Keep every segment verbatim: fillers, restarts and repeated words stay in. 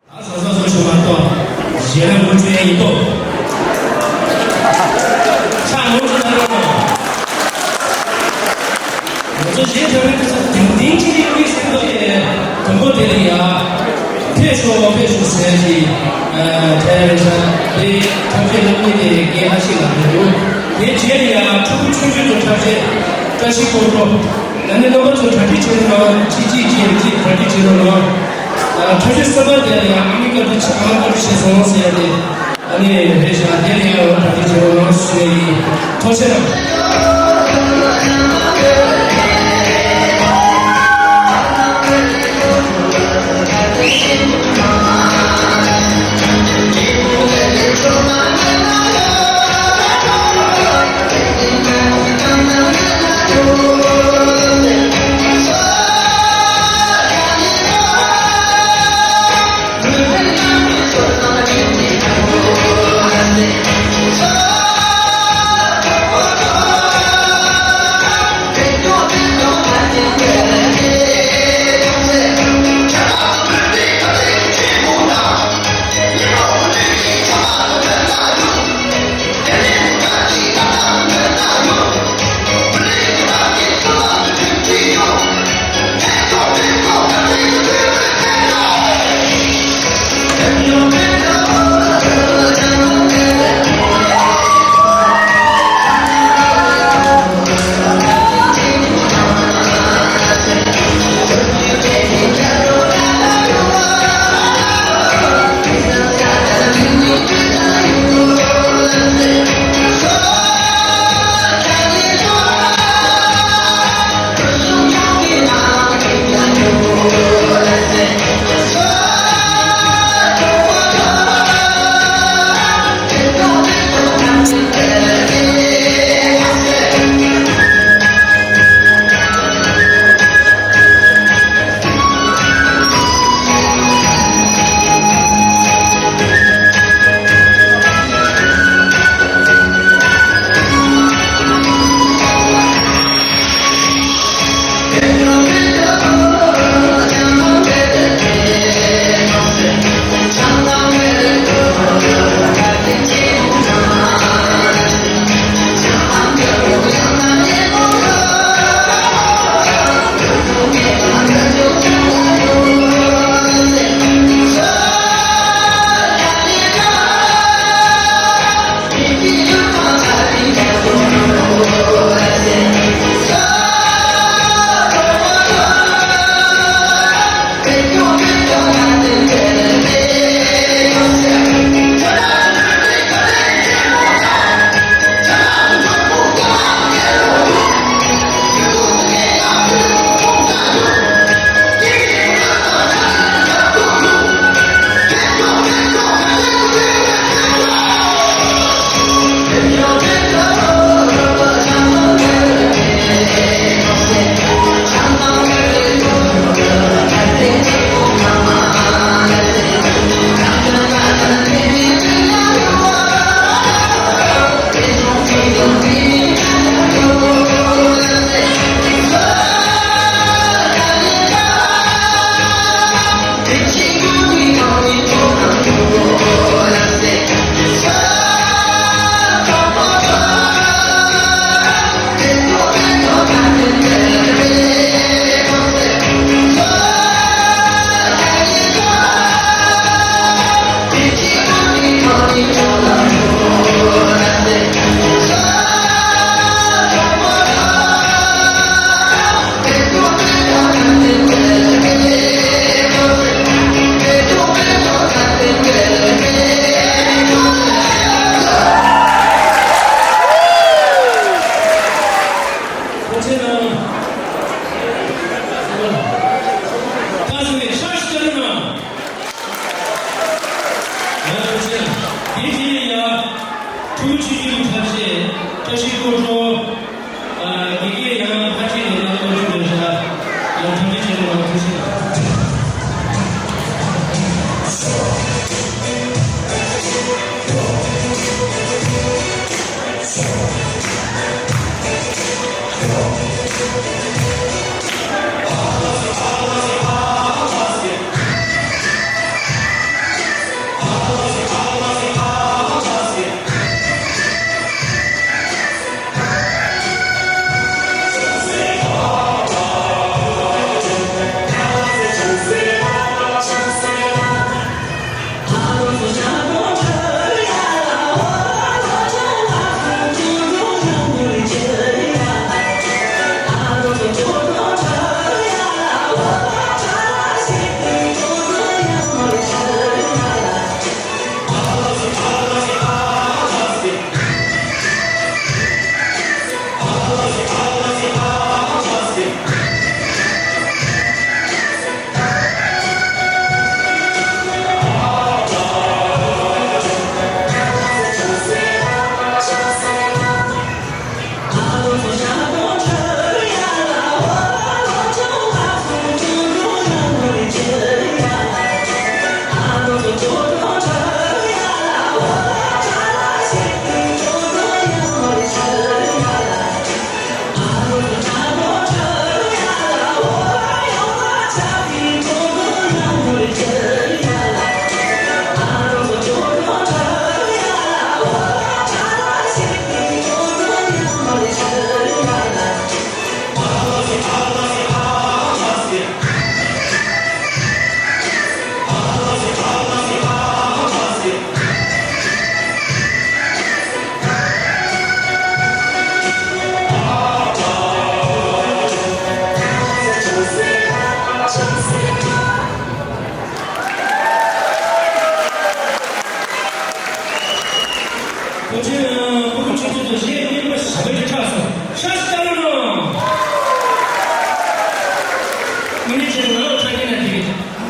ད་བཟོ་བཟོ་བཟོ་ཞུ་མ་གཏོགས་གཞན་ལ་ངོ་སྤྲོད་ཡིན་ཏོ། ཕྱག་ངོ་སྤྲོད་གནང་རོགས། ང་ཚོ་གཞན་ཚང་མས་ཚོ་དིང་དིང་ཅིག་གི་དམིགས་བསལ་ཏོ་ཡེ་དུམ་བུ་དེ་ལ་ཡ་ཕེབས་ཤོག་ཕེབས་ཤོག་ཟེར་གྱི་ཐལ་རེ་ཤ་དེ་ཐབས་ཤེས་ལམ་ནི་དེ་རྒན་ཨ་ཤི་ལགས་རེད་འདུག་དེ་རྗེས་ལ་ཡ་ཕྲུ་གུ་ཆུང་ཆུང་ཚོ་ཐབས་ཤེས་བཀྲ་ཤིས་སྐོར་ཐོབ། ད་ནི་རྣམ་པ་ཚོ་གྲ་སྒྲིག་བྱེད་རོགས་གནང་། གཅིག་གཅིག་གཅིག་གཅིག་གྲ་སྒྲིག་བྱེད་རོགས་གནང་། ཨ། ཐབས་ཤེས་གསར་པ་དེ་ལ་ཡང་ཨ་མའི་བཀའ་དྲིན་ཆེ། ཨ་མ་བཀའ་དྲིན་ཆེ་སོང་ཟེར་ཡ་དེ་ཨ་ནི་རེད་ཤག་དེ་ལ་ཡང་གྲ་སྒྲིག་བྱེད་རོགས་གནང་ཞུ་ཡ་ཡིན། ཐུགས་རྗེ་གནང་།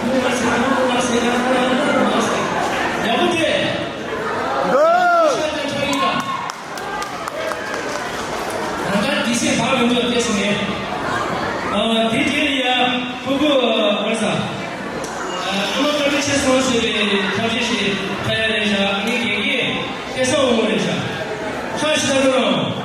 ཡག་པོ་སྟེ། འདུག་ད་ལྟ་དུས་ཚོད་བག་མི་འདུག་བལྟས་སོང་ངས། ཨ། དེ་རྗེས་ལ་ཡ་ཕྲུ་གུ་ཨ་རེད་ཟ། ཨ། ཨ་མ་བཀའ་དྲིན་ཆེ་སོང་ཟེར་བའི་ཐབས་ཤེས་ཤིག་ཕ་ཡ་རེད་བཞག་ངའི་དགེ་རྒན་སྐལ་བཟང་དབང་མོ་རེད་བཞག་ཁྲ་ཞིག་ལྟ་རོགས།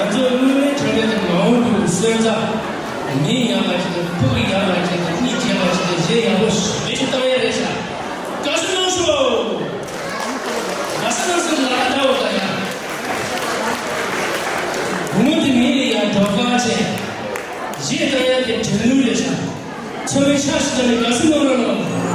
ང་ཚོ་དངོས་གནས་དྲང་གནས་ཀྱི་མ་འོངས་པའི་སོན་རྩ། མིང་ཡག་པ་ཅིག་དང་ཕྲུ་གུ་ཡག་པ་ཅིག་དང་གཉིད་རྒྱས་པ་ཅིག་དང་གཞས་ཡག་པོ་ཞེ་ཅིག་བཏང་ཡ་རེད་ཤག་དགའ་བསུ་གནང་ཤོག་དགའ་བསུ་གནང་ཟེར་ལ་ལྟ་བ་དང་ཡ། བུ་མོ་དེ་མིང་ལ་ཡང་སྒྲོལ་དཀར་ཅན། གཞས་བཏང་ཡ་དེ་དྲན་གླུ་རེད་ཤག་ཚང་མས་ཕྱག་ཞིག་བརྡབས་ནས་དགའ་བསུ་གནང་རོགས་གནང་།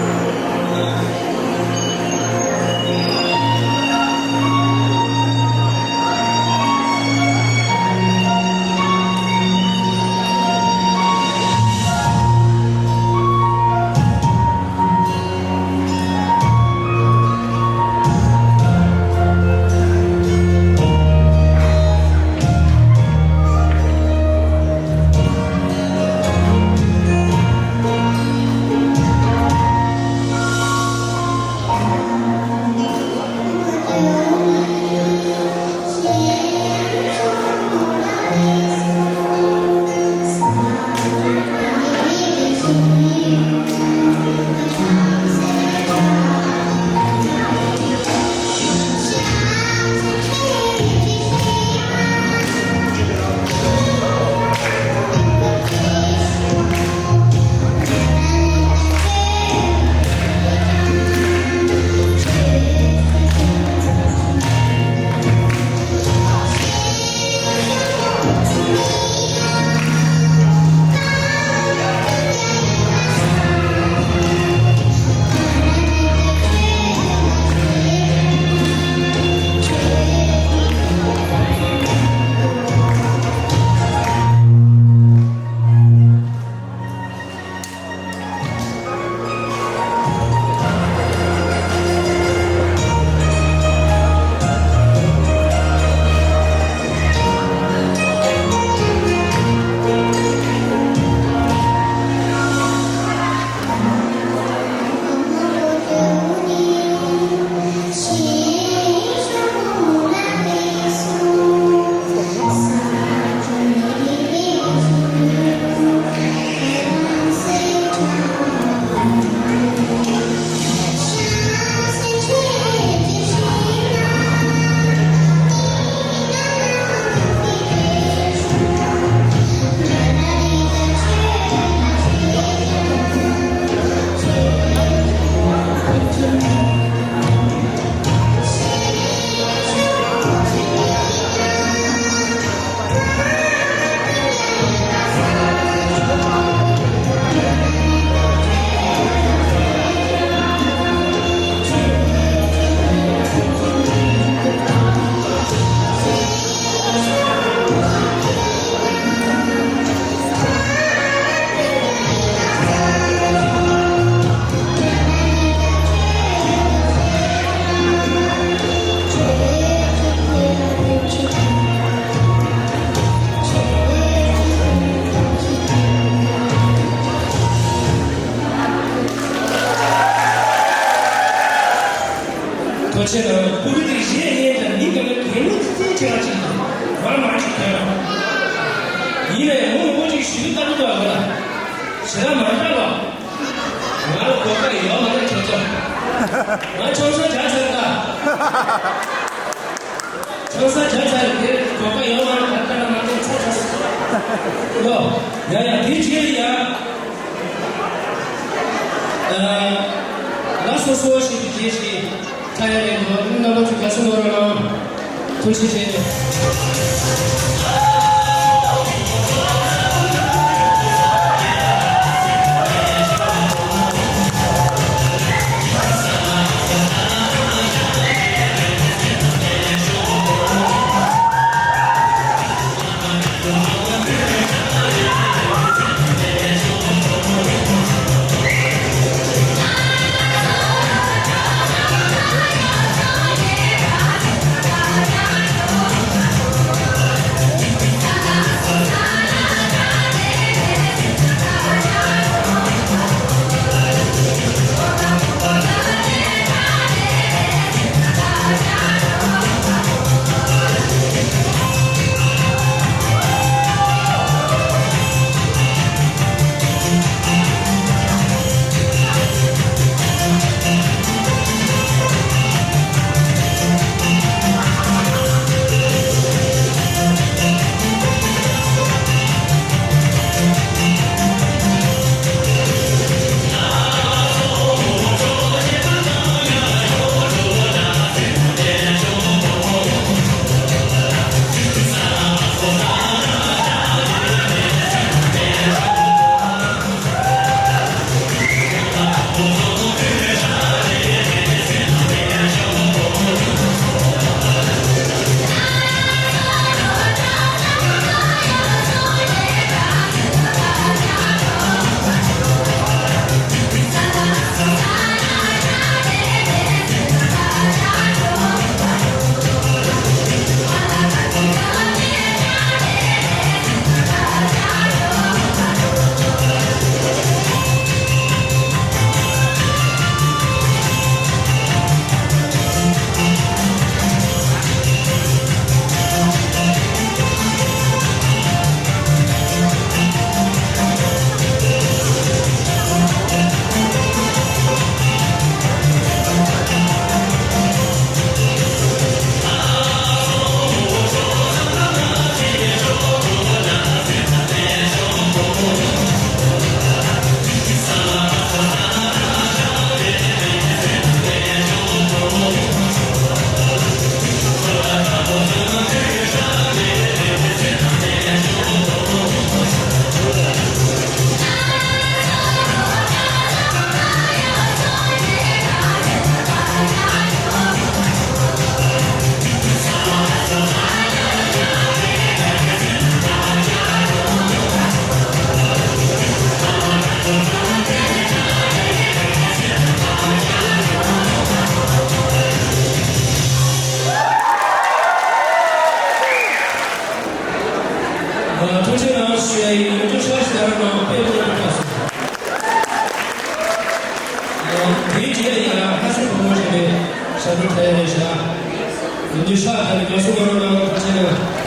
ཐུགས་རྗེ་གནང་། ཕྲུ་གུ་དེ་གཞས་སྙན་དང་མི་འགའ་ལ་གད་མོ་ཙི་ཙི་བྱེད་ཡག་ཅིག་འདུག་ང་མ་ཅིག་དོན་རང་ཡིན་ནའི་མོ་མོ་ཅིག་ཞུ་རྒྱུ་ལྟ་རྒྱུ་དང་ལ་ཞེ་དྲག་མ་འདྲ་བ། ང་ལ་གོ་སྐབས་ཡོད་མ་རེད་ཁྱོད་ཚོ། ང་ཆང་ས་རྒྱག་ཚར་ད། ཆང་ས་རྒྱག་ཚར་དེར་གོ་སྐབས་ཡོད་མ་རེད་ད་ལྟ་ལ་མ་གཏོགས་ཚ་ཚ་ལོ། ཡ་ཡ་དེ་རྗེས་ལ་ཡ། ལ་སོ་སོ་ཞིག་གི་རྗེས་ཤིག་ཁ་ཡ་རེད་འདུག་རྣམ་པ་ཚོ་དགའ་བསུ་གནང་རོགས་གནང་། ཐུགས་རྗེ་ཆེ། ཐུགས་རྗེ་གནང་ཞུ་ཡ་ཡིན། ཡོན་ཏན་ཤ་ཞིག་ལྟར་གནང་དཔེ་མི་སྲིད་པ་སོང་། དེའི་རྗེས་ལ་ཡང་ལྷ་སའི་བུ་མོ་ཞིག་ནས་ཞབས་བྲོ་འཁྲབ་ཡ་རེད་ཤག་ཡོན་ཏན་ཤ་ལྟར་དགའ་བསུ་གནང་རོགས་གནང་། ཐུགས་རྗེ་གནང་།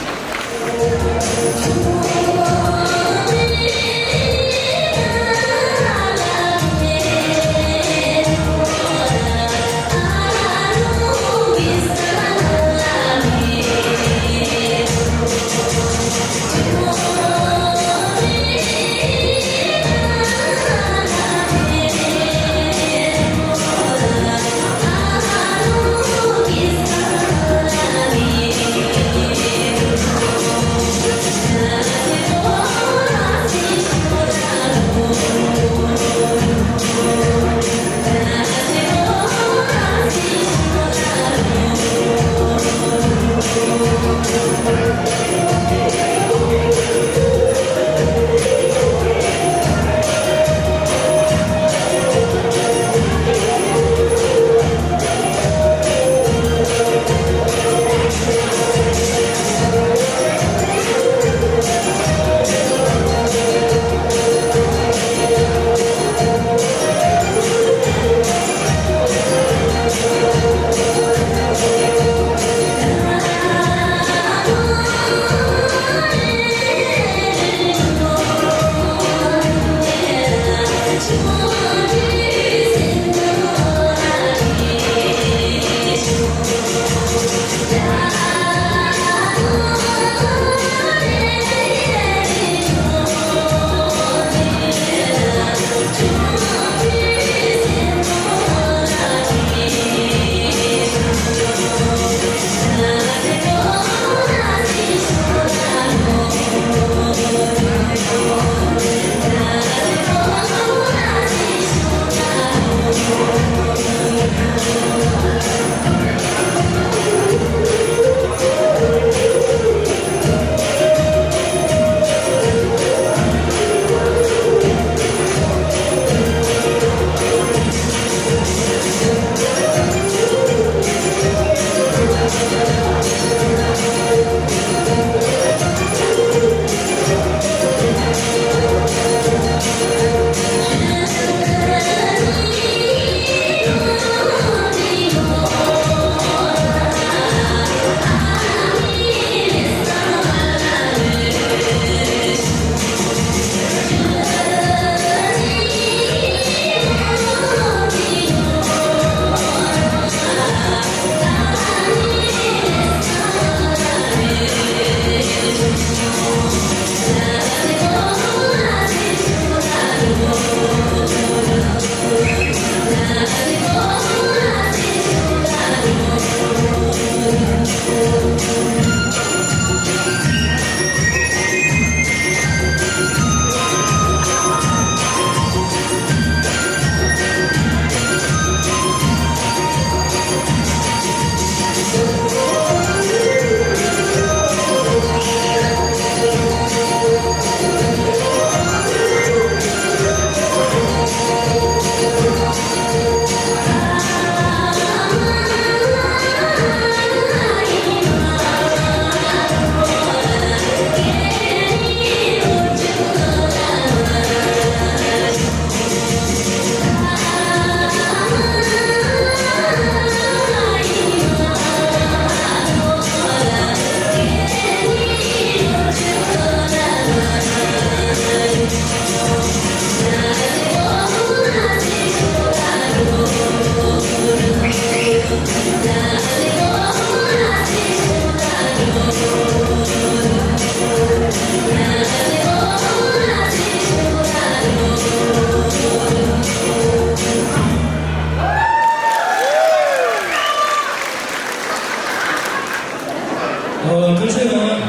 ཨོ། ཐུགས་རྗེ་གནང་།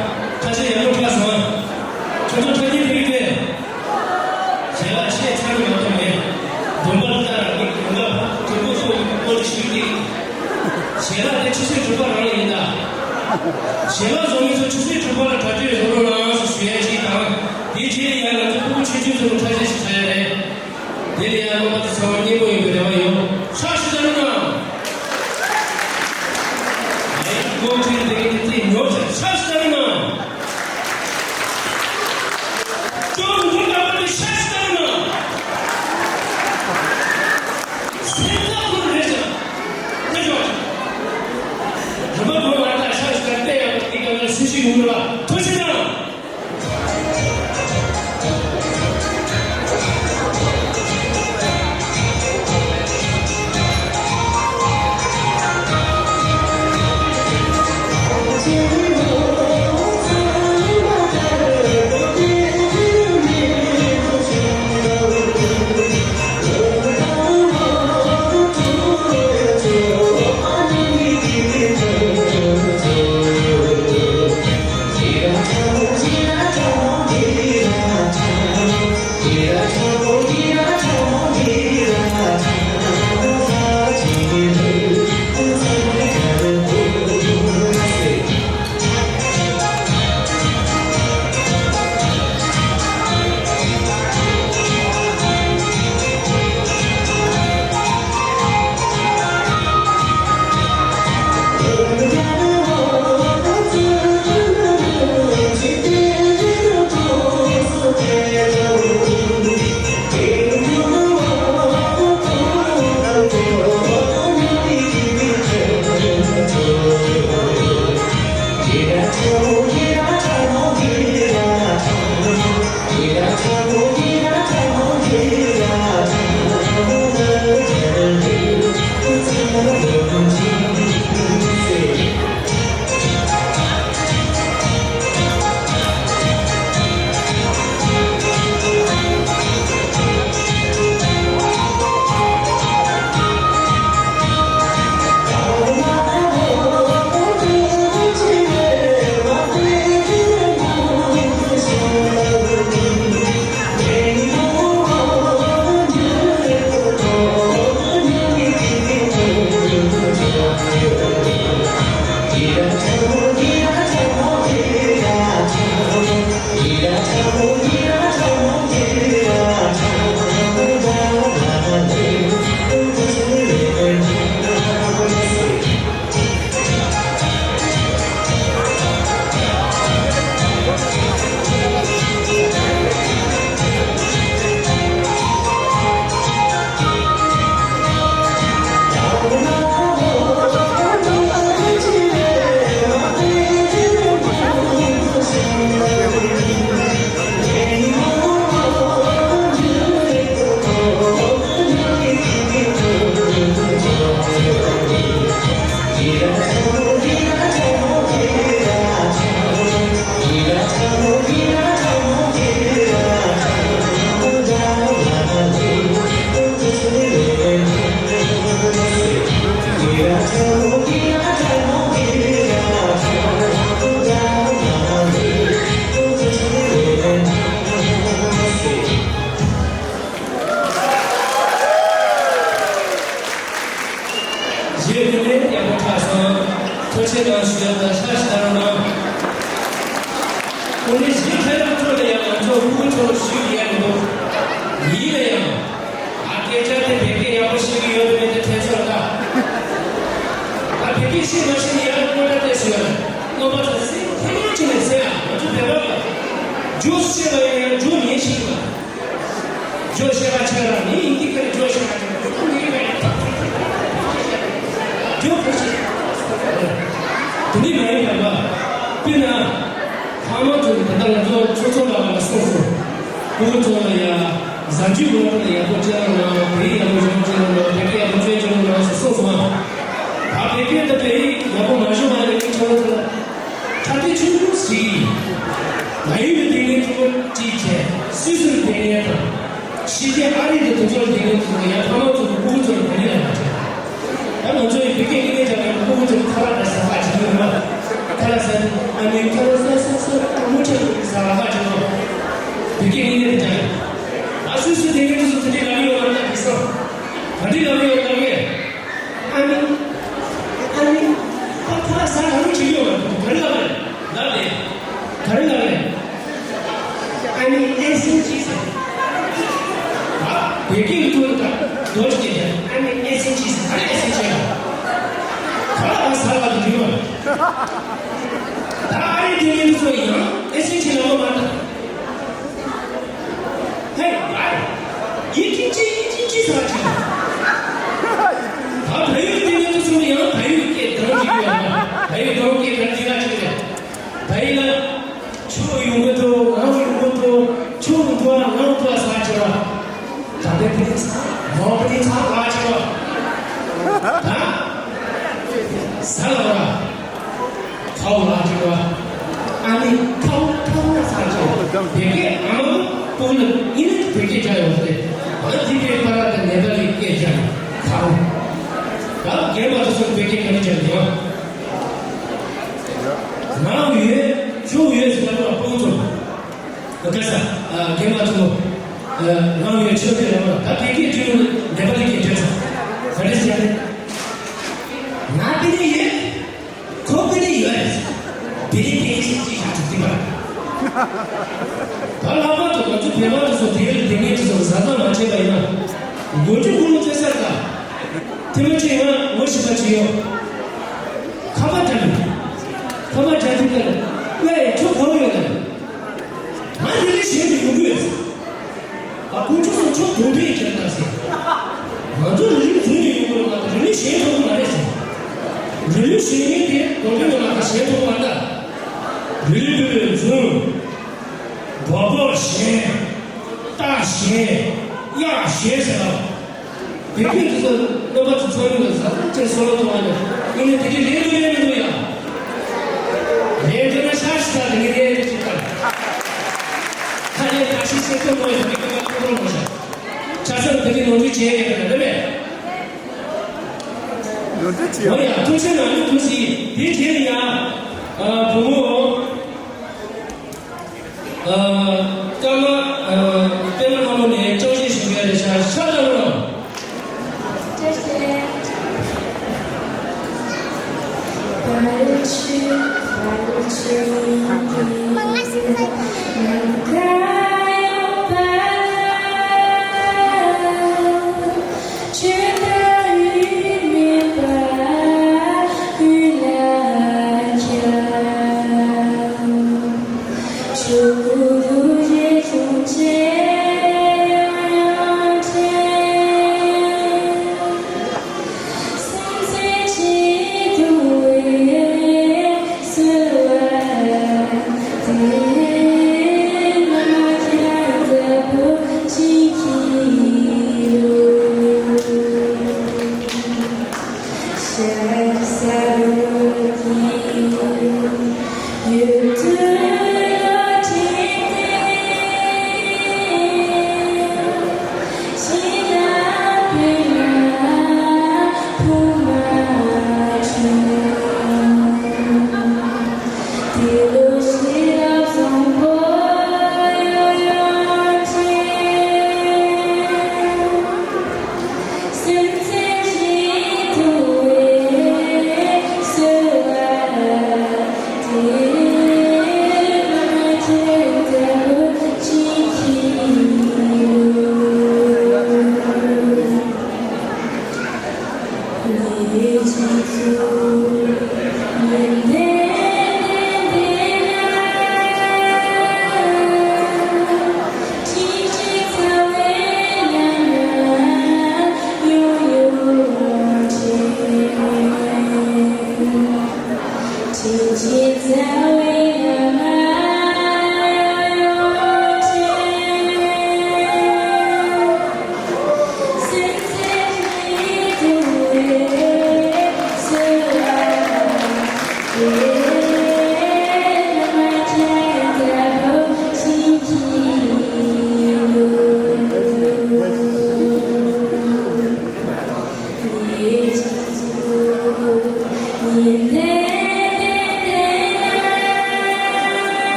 ཁ་ཆེ་ཡག་པོ་ཁྲབ་སོང་། ཁྱོད་ཚོ་ཁྲབ་ཀྱི་འདུག་གས། ཞལ་ལག་ཆེས་ཆག་གི་མ་གཏོགས་མེད། འདོན་པ་ལྟར་གྱི་དགུན་ཁ་དུས་འཁོར་སོགས་ཀྱི་སྐོར་ཞུས་ཏེ། ཞལ་ལག་དེ་ཆུ་ཚོད་དྲུག་པ་རང་ལ་ཡིན་ད། ཞལ་ལག་བཟོ་མཁན་ཚོ་ཆུ་ཚོད་དྲུག་པ་ལ་གྲ་སྒྲིག་བཟོ་རོགས་གནང་ཞེས་ཞུ་ཡ་ཞིག་དང་། དེའི་རྗེས་ལ་ཡང་ང་ཚོ་ཕྲུ་གུ་ཆུང་ཆུང་ཚོ་ལ་ཁྲབ་ཆ་ཞིག་གྲག་ཡ་རེད། དེ་ལ་ཡང་རྣམ་པ་ཚོ་ཚང་མ་མཉེས་པོ་ཡོང་བའི་རེ་བ་ཡོད། ཧྲ་ཞིག་བཏང་རོགས་གནང་། ཨེ་ཡིན་གོ་ཁྲིད་དེ་གི་དེ་ཉོ་ཆ་ཧྲ་ཞིག་བཏང་རོགས་གནང་། ཤེས་པ་ཡིན་ཡང་ཇོ་མིན་ཤེས་པ། ཇོ་ཤེས་པ་ཆེ་ར་མི་ཡིན་འདི་ཀ་ཇོ་ཤེས་པ་ཆེ་ར་མི་ཡིན་པ་ཡིན། ཇོ་བུ་ཤེས། དེ་ནི་མ་ཡིན་པ། དཔེར་ན། ཕ་མ་ཚོས་ད་ལྟ་ང་ཚོ་ཚོ་ཚོ་ལ་གསུངས་སོང་། ཕྲུ་གུ་ཚོ་ལ་ཡ། གཟའ་མཇུག་སློབ་གྲྭ་ལ་ཡག་པོ་སྤྱན་ལ་བའི་ཡག་པོ་ཞིག་སྤྱན་ལ་བའི་ཡག་པོ་སྤྱན་ལ་སོགས་སོང་། ད་བོད་སྐད་ད་བོད་ཡིག་ཡག་པོ་མ་ཤེས་པ་ཡིན་ན་ཁྱོད་ཚོ་ཁྲ་ཏི་ཆུང་ཆུང་ཞིག་ཡིན། ང་ཡིན་པའི་དེ་ནས་ཚོ་ཅིག་བྱས་སུད་སི་ལ་དེ་ནས་དང་། ཕྱི་རྒྱལ་ཨ་རི་དང་དེ་ཚོ་ལ་དེ་ནས་ཚོ་ཡང་ཕ་མ་ཚོ་གི་ཕྲུ་གུ་ཚོ་ལ་དེ་ནས་ལ་བྱས། ད་ང་ཚོ་ཡི་བོད་སྐད་ཀྱི་སྐད་ཆ་ལ་ཕྲུ་གུ་ཚོ་ཁ་ལག་ཟ་ཁ་བྱེད་ཀྱི་ཡོད་མ། ཁ་ལག་ཟ་ཨ་ནི་ཁ་ལག་ཟ་ཟ་ཟ་ཨ་མོ་ཆེ་ཟ་ལ་ཁ་བྱེད་ནོ། བོད་སྐད་ཀྱི་སྐད་ཆ། ཨ་སུད་སི་དེ་ངའི་དུས་སུ་དེ་འདྲའི་ལབ་ཡོད་མ་རེད་ད། དེང་སང་ག་འདྲའི་ལབ་ཡོད་ལབ་ངས། ཨ་ནི། ཨ་ནི། ཁ་ཁ་ལག་ཟ་ག་རུ་བྱེད་ཀྱི་ཡོད་མ་རེད། ག་རེ་ལབ་རེད། ལབ་རེད། ག་རེ་ལབ་རེད། ཨ་ནི་ཨེ་སེན་ཅི་ཟེར། ཨ། བོད་སྐད་ཀྱི་ཐོག་ལ་ད་རྡོ་གཅིག་བརྒྱབ། ཨ་ནི་ཨེ་སེན་ཅི་ཟེར། ཨ་ནི་ཨེ་སེན་ཅི་ལ། ཁ་ལག་ཟ་ལ་དེ་འདྲ་མ། ད་ཨ་རི་དེ་མིན་ཚོ་ཡང་ཨེ་སེན་ཅི་ལ་མ་མ་ད། ཧེ། ཨ། ཡིན་གཅིག་གཅིག་ཡིན་གཅིག་གཅིག་ཟ་གཅིག་ད་བལ་ཡུལ་དེ་མིན་ཚོ་ཡང་བལ་ཡུལ་སྐད་གང་གཅིག་ཡོད་ན། བལ་ཡུལ་གང་སྐད་གང་གཅིག་ལ་གཅིག་རེད། བལ་ཡུལ་ལ། ཁྱོད་ཡོང་གི་འདུག་ང་ཡོང་གི་འདུག་ཁྱོད་འདུག་ང་འདུག་ཟ་བྱེད་པ། ད་བོད་པའི་ཚ། མོ་པའི་ཚ་ལ་བྱེད་པ། ད། ཟ་ལ་བ། ཁའུ་ལ་བྱེད་པ། ཨ་ནི་ཁའུ་ཁའུ་ལ་ཟ་བྱེད་པ། བོད་སྐད་ཨ་མ་པོ་ལ་ཨི་ནི་བོད་སྐད་ཆ་ཡོང་སྟེ། ང་འདི་པའི་པ་ར་དང་ནེ་པ་ལི་སྐད་ཆ་ཁའུ། ད་རྒན་པ་དེ་ཚོ་བོད་སྐད་ག་ནས་ཀྱང་ཡོང་། ང་ཡོད། ཁྱོད་ཡོད་ཟེར་ན་ལ་སྤུན་ཚོ། སྐལ་བཟང་། རྒན་པ་ཚོ། ང་ཡོད་ཆོས་པའི་རེ་བ་ད་ཕན་ཁེ་ཁྱོད་ནེ་པ་ལི་གི་བྲེལ་ཚ། ད་རེས་བྱས་ཏེ། ང་དེ་ནས་ཡོད། ཁོ་དེ་ནས་ཡོད། དེ་ནས་ཕན་ཁེ་ཅིག་ཡག་ཐུབ་ཐུབ་པ། ད་ལྷག་པར་དུ་ང་ཚོ་བོད་པ་དེ་ཚོ་དེ་ཡོད་དེ་ངས་དེ་ཚོ་བཟའ་ཟླ་མ་བྱས་པ་ཡིན་ན། མགོ་མཇུག་ཀུན་སློང་བཙལ་ས་དང་། དེ་མ་བྱས་ང་ངོ་ཤེས་པ་བྱེད་ཡོང་། ཁ་པར་དྲ་ལུགས། ཁ་པར་དྲ་ཐུབ་ཀ་ལ། ཝེ་ཁྱོད་གང་ཡོད་ལ། ང་རི་ལི་གཞན་དུ་ཡོང་གི་ཡོད། ཨ་ཁོང་ཚོ་སོང་ཆོག་གདོང་པས་ཁྱེར་ད་ཟེར། ང་ཚོ་རི་ལི་བཟུང་ནས་ཡོང་གི་རེད་མ་གཏོགས་རི་ལི་གཞན་ཐོབ་གི་མ་རེད་ཟེར། རི་ལི་གཞན་ངན་དེ་གདོང་པས་མ་གཏོགས་གཞན་ཐོབ་གི་མ་རེད། རི་ལི་བཟུང་། སྦག་སྦག་གཞན། རྟ་གཞན། གཡག་གཞན་ཟེར་ལ། བོད་སྐད་དེ་ཚོ་རྣམ་པ་ཚོ་ཚང་མ་ལ་ཟབ་ཅིང་བསམ་བློ་གཏོང་བ་ནི་ཨ་ནི་དེ་གའི་ལས་འགུལ་ལས་མི་འདུག་ཡ། ལས་འགུལ་ན་ཤ་ཞིག་ད་དེ་གའི་ལས་འགུལ་ཅིག་དང་། ཁ་ལས་ཁ་ཤས་ཤེས་ཐུབ་མ་ཡོང་བའི་སྐད་ཆ་ཐུག་རོགས་མ་བྱ། ཆ་ཚང་དེ་གའི་ནོར་འཁྲུལ་བྱས་ཡོད་པ་རེད་པས། ནོར་འཁྲུལ་བྱས་ཡོད། འོ་ཡ་ཐུགས་རྗེ་གནང་ནི་ཐུགས་རྗེ་དེ་རྗེས་ལ་ཡ། བུ་མོ། ཨ། ཀརྨ། ཨ། པདྨ་ལྷ་མོ་ནས་ཅང་ཤེས་ཞུ་གི་རེད་ཤག་ཤ་ལ་རོ།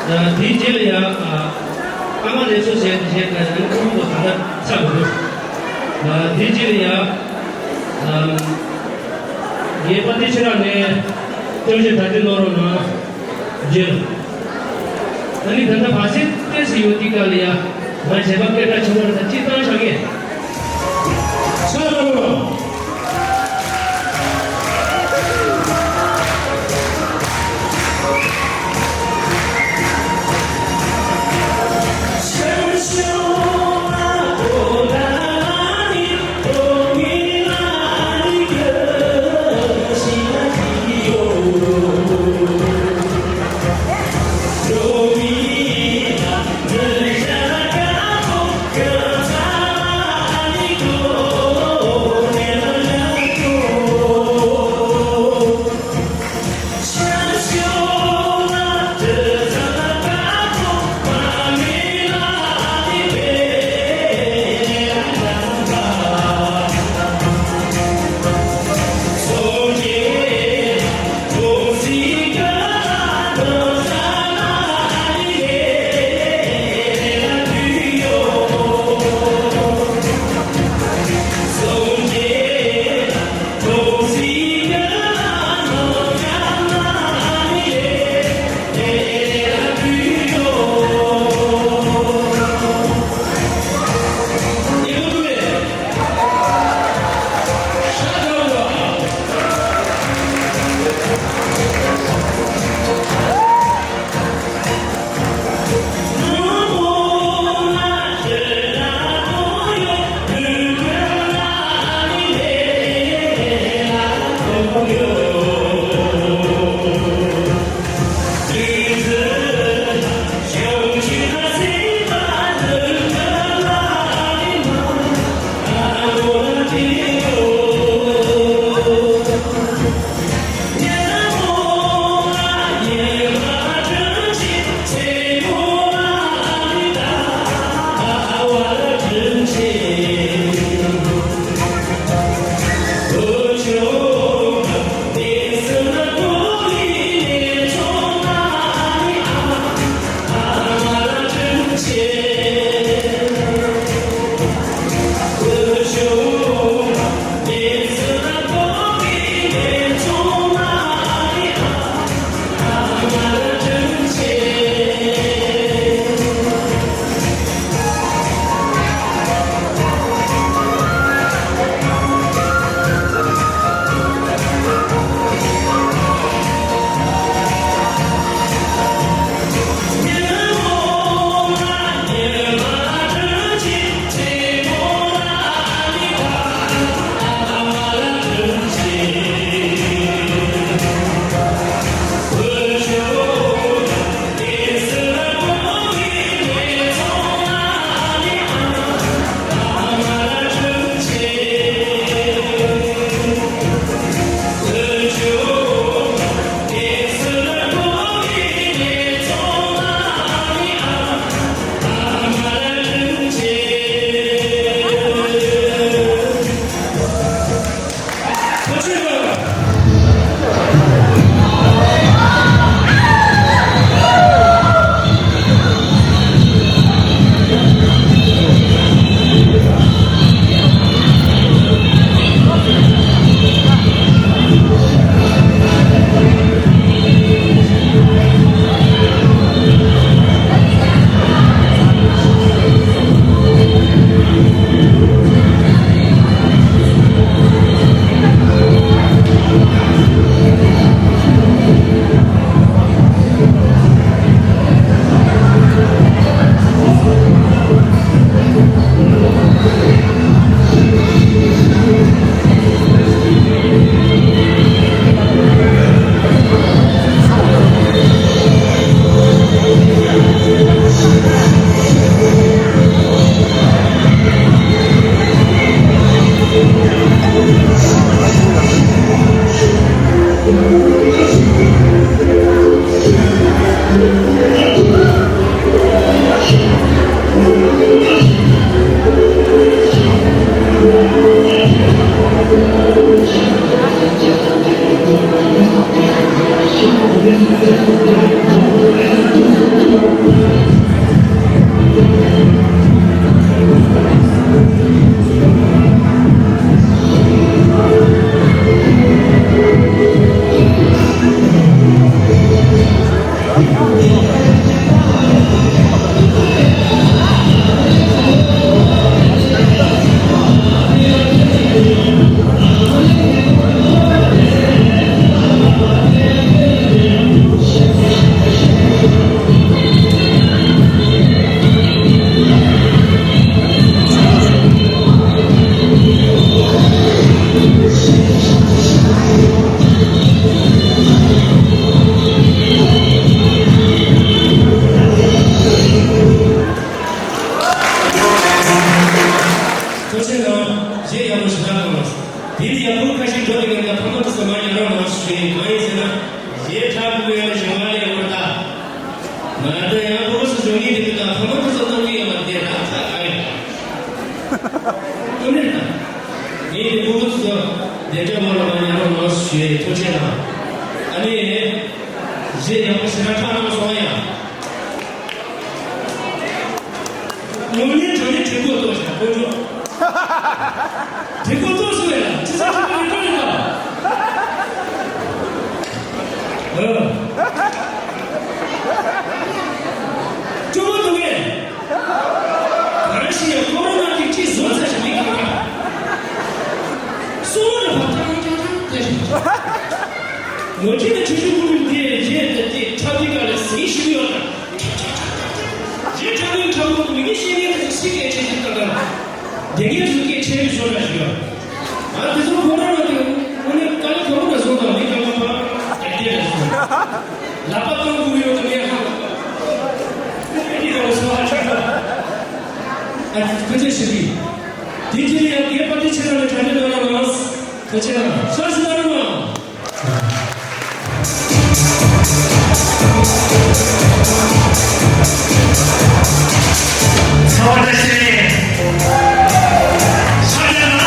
དེའི་རྗེས་ལ་ཡང་ཨ་མ་ལེགས་སོ་བྱས་ཏེ་བྱས་ཏེ་ཁོང་གི་ད་ལྟ་ཚར་འདུག་དེའི་རྗེས་ལ་ཡང་རྒན་པ་ཏི་ཆེ་ར་ནས་སྟོན་བཤད་གྲ་སྒྲིག་གནང་རོགས་གནང་། རྗེས་ལ། ཨ་ནི་ད་ལྟ་བར་སེང་ཏོག་ཙམ་ཡོད་དུས་སྐབས་ལ་ཡ། ང་བྱས་པ་སྐད་གྲགས་ཆེན་པོ་རེད་ད་ཅི་བཏང་བཞག་གི། ཤ་ར་རོ། ཐུགས་རྗེ་གནང་། གཞས་ཡག་པོ་ཞེ་དྲག་གནང་། དེ་ལ་ཡག་པོ་ཁ་ཤས་འགྲོ་དེ་ག་ད་ཕ་མ་དེ་ཚོ་མར་ཉར་རོགས་གནང་ཞུ་ཡིན། གང་ཡིན་ཟེར་ན། གཞས་འཁྲབ་དགོས་ཡ་ལ་གཞུང་བ་ལས་ཡོད་པར་གདའ། ང་ད་ཡང་ཕྲུ་གུ་ཚོ་འཇོན་ངེས་དེ་གི་ད་ཕ་མ་དེ་ཚོ་གཏོང་གི་ཡོད་པ་དེ་རང་ཐག་ཨ་ཡིན། དངོས་གནས་ད། ངས་དེ་ཕྲུ་གུ་ཚོ་བདེ་འཇགས་མོ་ལ་མར་ཉར་རོགས་གནང་ཞུ་ཡིན། ཐུགས་རྗེ་གནང་། ཨ་ནི། གཞས་ཡག་པོ་ཞེ་དྲག་འཁྲབ་གནང་སོང་ཡ། ངོ་མའི་དྲང་གནས་དྲན་པོ་ཏོག་ཞིག་དཀོན་མཆོག་དྲན་པོ་ཏོག་སོང་ཡ། ཅི་ཟེར་དྲན་པོ་རེད་ཏོག་ཡིན་པ། ཨ། སྐྱོ་པོ་འདུག་གས། ག་རེ་ཞིག་ཡང་ཁོ་རང་རང་གི་ཅི་བཟོ་ཚར་ཞིག་མི་གང་ག་སོ་ལོ་རེ་བ་ཏང་ཏང་ཏང་ཏང་ཞིག་ལོ་རྒྱུས་ནི་ཁྲི་ཆུ་ཀུ་རུ་འདི་རྗེས་དེ་དེ་ཁྲག་ཏི་ག་ལ་ཟིན་ཞིག་ཡོད་ལ། རྗེས་ཁྲག་ཏི་ཁྲག་ཏི་མི་གི་ཤེས་ངན་དེ་སི་སྐད་ཆེ་ཞིག་ཏང་ཏང་། དེ་ངས་སུ་སྐད་ཆེ་བའི་བཟོ་འདྲ་ཞིག་ཡོད། ང་དེ་ཚོ་ཁོ་རང་ལ་དེ་དངོས་གནས་དཀའ་ལས་ཁག་པོ་འདྲ་སོང་དང་མི་དཀའ་ལས་ཁག་པོ་དེ་དེ་འདྲ་སོང་། ལག་པ་བཏང་དགོས་ཡོད་དམ་ཡ་ཧ། ཨེ་འདི་རང་སོང་ཧ་ཆགས་འགྲོ། ཨ་ཐུགས་རྗེ་ཆེ་གི། དེ་རྗེས་ཡང་རྒན་པ་དེ་ཆེ་རང་ལ་གྲ་སྒྲིག་གནང་རོགས་གནང་། ཐུགས་རྗེ་གནང་། ཤ་ཟ་རོགས་གནང་། ཚ་བ་བཀྲ་ཤིས་རེད། ཤ་རྒྱག་ན།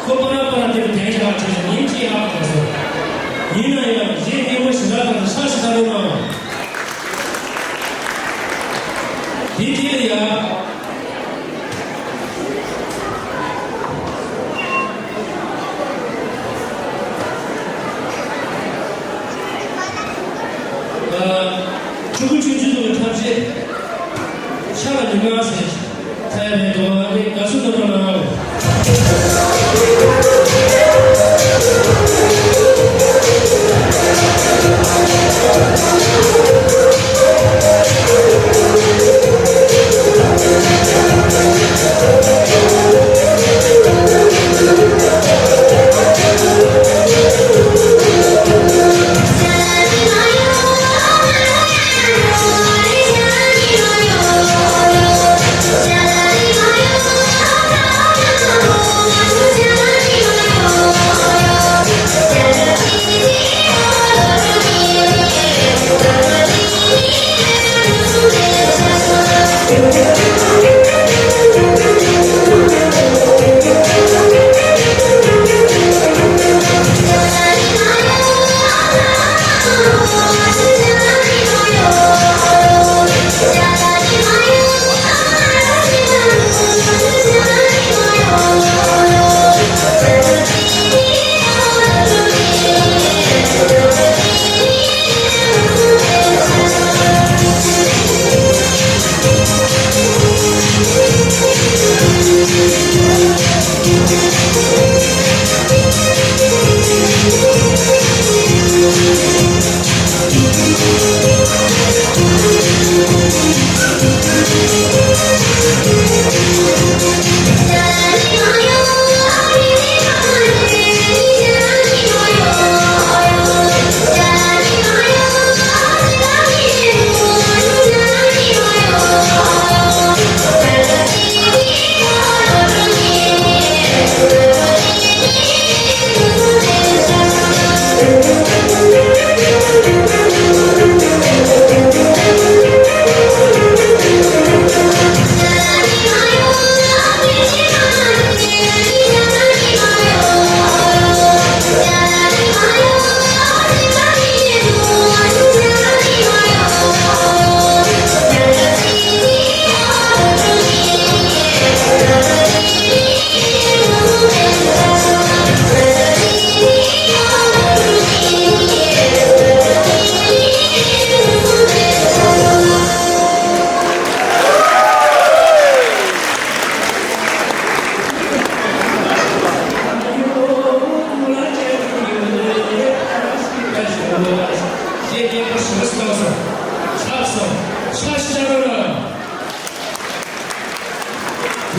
ཁོ་པ་ར་པ་ར་དེ་ལ་དན་ཞག་ཆེ་ཞིང་ཉིན་གཅིག་ཧ་གོ་སོང་། ཡིན་ན་ཡང་གཞས་སྙན་པོ་ཞེ་དྲག་དང་ཧྲ་ཞེ་དྲག་རེད་མ། དེ་དེ་ལ་ཡ། ཨ། ཕྲུ་གུ་ཆུང་ཆུང་ཚོ་གི་ཐབས་ཤེས། ཤ་ལ་ཉི་མ་ཟེར། ཚ་ཡ་མེད་དོ། ཨ་ནི་དགའ་བསུ་གནང་རོགས་གནང་།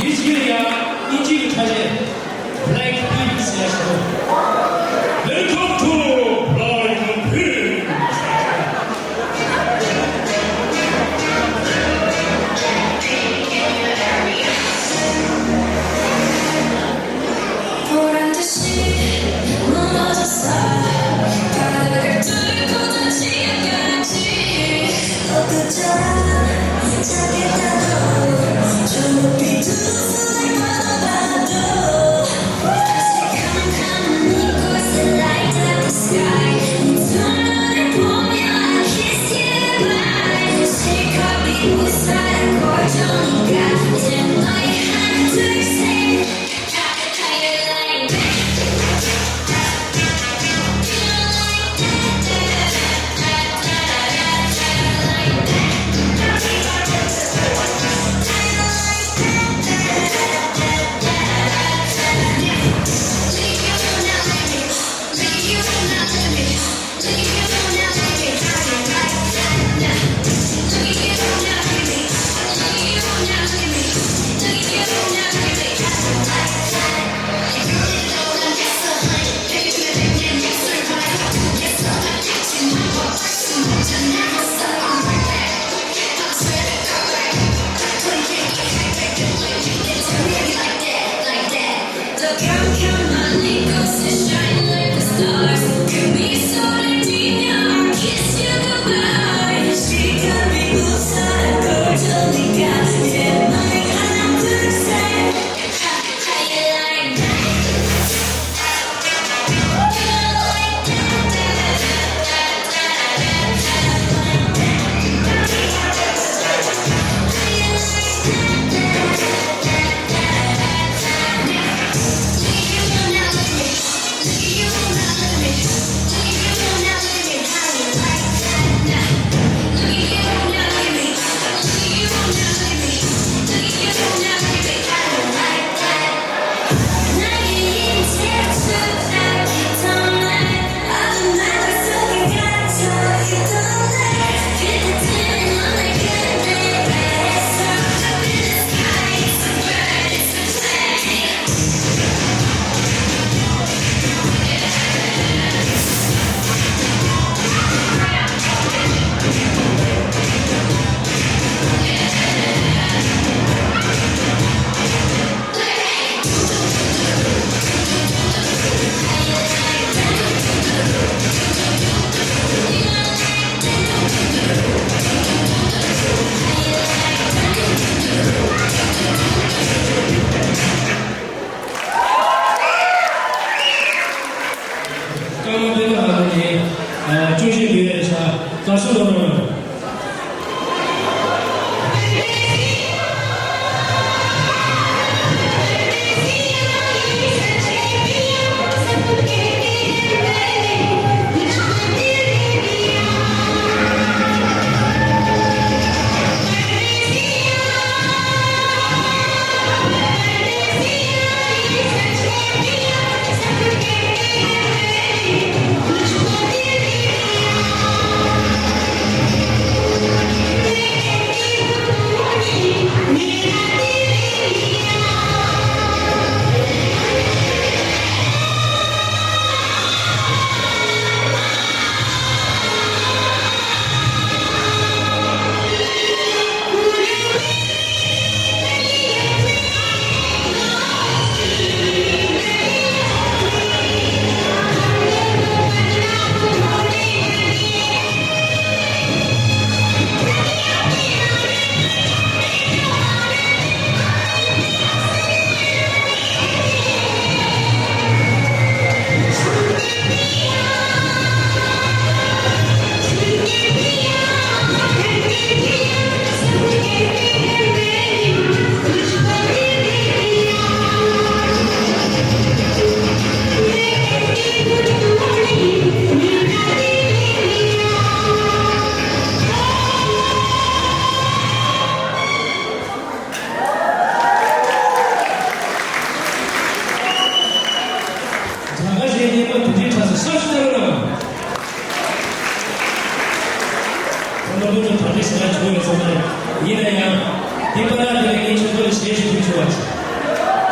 དེའི་རྗེས་ལ་ཡང་དབྱིན་ཇིའི་ཕྲ་རྒྱན་Blackpink ཟེར་ཡ་ཞིག་འདུག Welcome to Blackpink.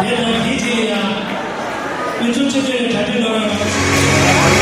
དེ་དང་དེའི་རྗེས་ལ་ཡང་། དབུས་གཙང་སྤྱི་འཐུས་ནས་གྲ་སྒྲིག་གནང་རོགས་གནང་།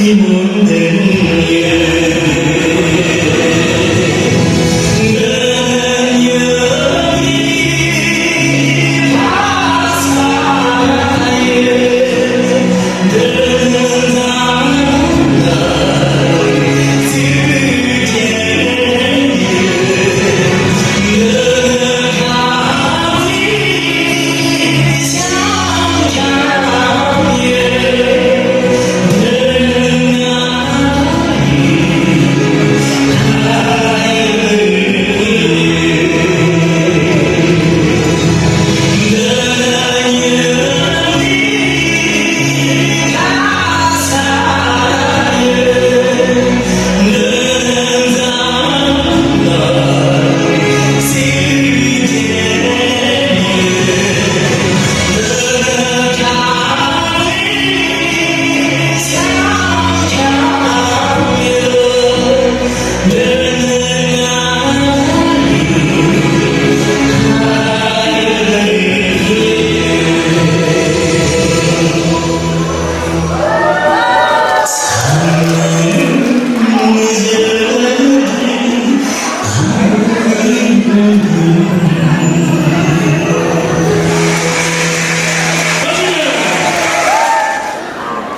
ཡིན་གཅིག་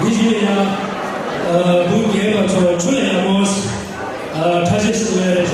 མིན་གཅིག་ཨ། བུ་རྒན་པ་ཚོ་ཆུ་ལ་ཡག་མོ། ཨ། ཁྲ་ཆེ་སུ་ལ་རེད།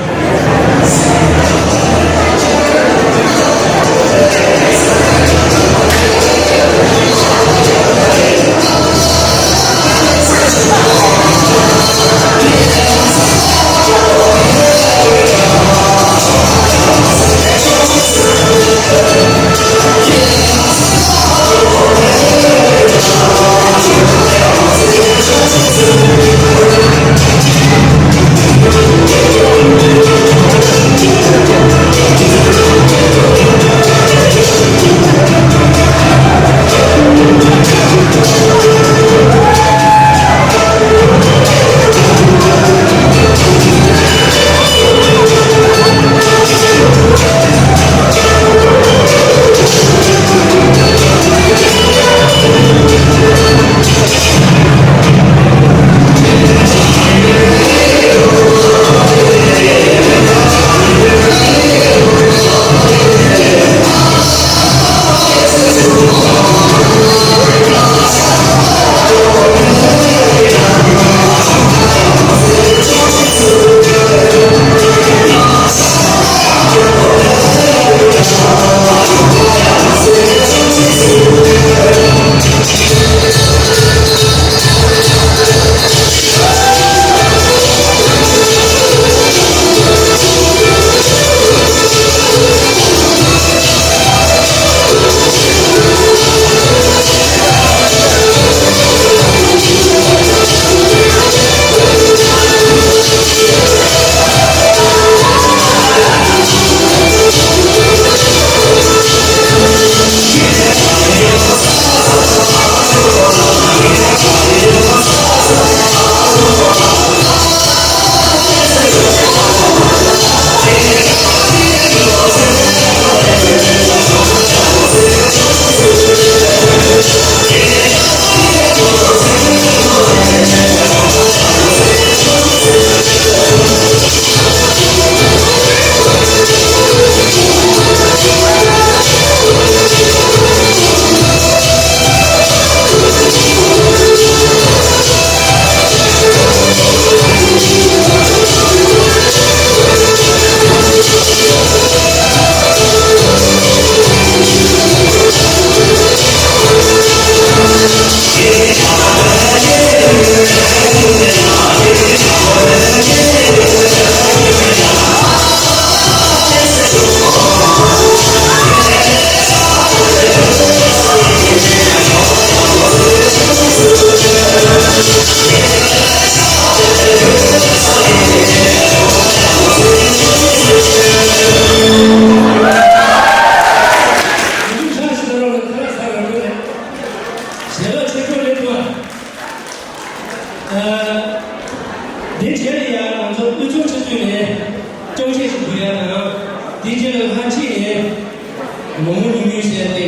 ལ་ལྷན་རྒྱས་ནས་མོག་མོག་ཉུང་ཉུང་བཤད་དེ་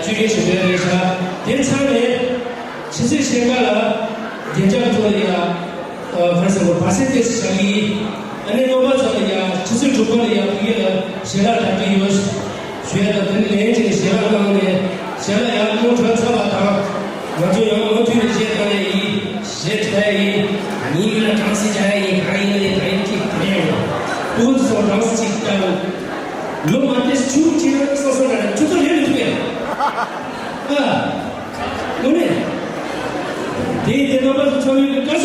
བཅོས་སྒྲིག་བྱེད་དགོས་རེད་ཤག་དེ་ཚང་མས་ཆུ་ཚོད་ཕྱེད་ཀ་ལ་བདེ་འཇགས་ཐོག་ལ་ཡ། ག་རེ་ཟེར་དགོས། བར་སེང་ཏེ་ཞིག་བཞག་གི་ཡིན། ཨ་ནི་རྣམ་པ་ཚོ་ལ་ཡ་ཆུ་ཚོད་དྲུག་པ་ལ་ཡ་ཕ་གི་ལ་ཞལ་ལག་དྲག་གི་ཡོད་ཞུ་ཡ་དང་། དེ་ནི་ལན་ཅིག་ལ་ཞལ་ལག་བླངས་ནས་ཞལ་ལག་ཡར་བླངས་གྲབས་ཚར་བ་དང་། ང་ཚོ་ཡང་མུ་མཐུད་ནས་བཤད་བཏང་ཡ་ཡིན། བཤད་བྱ་ཡ་ཡིན། ངའི་མི་ལ་གྲངས་སུ་བྱ་ཡ་ཡིན། གང་ཡིན་ན་ཡིན། གང་ཡིན་གཅིག་གང་ཡང་ཡོད། ཕྲུ་གུ་ཚོ་གྲངས་སུ་གཅིག་བལྟ། ལོ་མ་དེ་ཆུང་ཆུང་ཆེ་ན་སོ་སོ་ལ་ཆུ་ཚོད་ལས་མི་ཐུབ་པས། ཨ། དངོས་གནས། དེའི་དེ་རྣམ་པ་ཚོ་ཚང་མས་དགའ་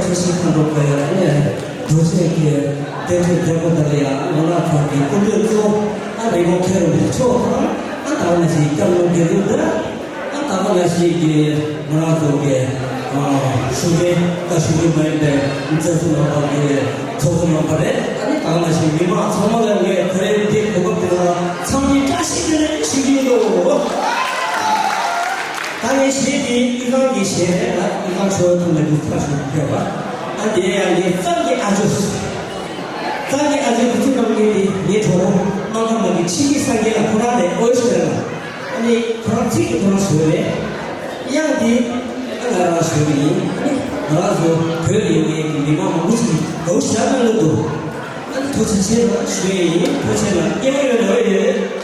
བསུ་ཞིག་གནང་རོགས་གནང་། ཐུགས་རྗེ་ཆེ། དེ་འཕྲལ་རྒྱལ་པོ་དེ་ལ་ཡང་ང་ལ་ཐོག་གི་སྐུ་མགྲོན་གཙོ་བོ་ཨ་རི་མོ་ཁེ་རུ་མཆོག་དང་། ཨ་ད་ང་ཞིག་སྐྱབས་མགོན་དགེ་ལུགས་དང་། ཨ་ད་ང་ཞིག་གི་ང་རང་ཚོ་གི་ཨ་ཞུགས་པའི་ད་ཞུགས་པའི་མ་ཡིན་པའི་མཛད་གཙོ་རྣམ་པ་གི་ཚོགས་གཙོ་རྣམ་པ་རེད། ཨ་ནི་ད་ང་ཞིག་མི་མང་ཚང་མ་ལ་ངས་ད་རེས་འདི་གོ་སྐབས་འདི་ལ་འཚམས་འདྲི་བཀྲ་ཤིས་བདེ་ལེགས་ཞུ་གི་ཡོད། ད་ངའི་གཞས་འདི་དབུས་གཙང་གི་གཞས་རེད་ལ། དབུས་གཙང་ཆོལ་ཁ་ཐུག་ལ་འདི་ཕར་ཞུགས་ཕེབས་པ། ཨ་དེ་ཡང་ངའི་གཙང་གི་ཨ་ཇོ། གཙང་གི་ཨ་ཇོ་དེ་ཚོ་རྣམས་ངའི་དེ་ངའི་གྲོགས་པོ་སྨར་ཁམས་ནང་གི་ཆིག་སྒྲིལ་སངས་རྒྱས་ལགས་ཁོ་རང་རེད། ཨོ་ཤི་རེད་ལ། ཨ་ནི་ཁོ་རང་ཚིག་གི་ཁོ་རང་བཟོས་རེད། དབྱངས་འདི་ཨ་ང་རང་བཟོས་པ་ཡིན། ཨ་ནི་ང་རང་ཚོ་བོད་ལ་ཡོད་མཁན་གྱི་མི་མང་མང་པོ་ཞིག་གིས་དགའ་པོ་ཞེ་དྲག་གནང་གི་འདུག་ཨ་ནི་ཐུགས་རྗེ་ཆེ་ལ་ཞུ་ཡས་ཡིན། ཐུགས་རྗེ་ཆེ་ལ། སྐྱེ་བ་ཡོད་ན་འོ་ཡོད།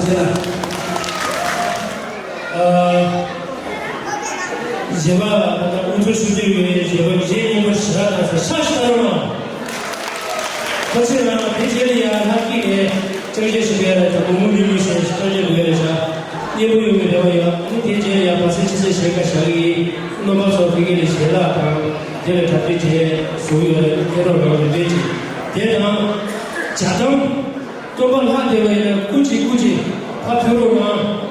ཨ། གཞན་པ་ད་ལྟ་དབུ་ཐུག་ཞུ་རྒྱུ་ཡོད། གཞན་པ་གཞན་སྙིང་པོ་ཞེ་དྲག་དང་ས་ཤ་ཤ་རོ་མ། ཁོ་ཚོས་རང་དེ་རྗེས་ལ་ཡང་ལྷག་གི་རེད། ཅང་ཅེ་ཞིག་ཡོད་རེད། ད་དགོང་མོ་མི་མི་ཞེས་ཅང་ཅེ་དགོས་རེད་ཤག་སྙན་པོ་ཡོད་མི་རེད་བ་ཡ། ཨ་ནི་དེ་རྗེས་ལ་ཡང་བ་སེ་ཆི་སེ་ཞེས་ཀ་ཞག་གི་རྣམ་པ་ཚོ་དེ་ག་ལ་ཞལ་ལག་དང་དེ་ལ་གྲ་སྒྲིག་བྱས་བཟོ་གི་ཡོད་རེད། ཁྱེད་རང་རང་ལ་འབད་ཅིག་དེ་དང་། ཇ་དམ། སྟོན་པ་ལྷ་དེ་བ་ཡིན་ན་སྐུ་མཁྱེན་སྐུ་མཁྱེན་ཕར་ཕེབས་རོགས་གནང་།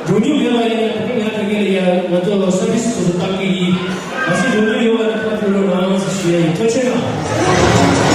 འགྲོ་མྱོང་མེད་པ་ཡིན་ན་ད་ནི་ང་དེ་ག་ལ་ཡ་ང་ཚོ་ལ་སར་བི་སི་སོ་སོ་བཏང་གི་ཡིན། གལ་སྲིད་འགྲོ་མྱོང་ཡོད་པ་ཡིན་ན་ཕར་ཕེབས་རོགས་གནང་ཞེས་ཞུ་ཡ་ཡིན། ཐུགས་རྗེ་ཆེ་གནང་།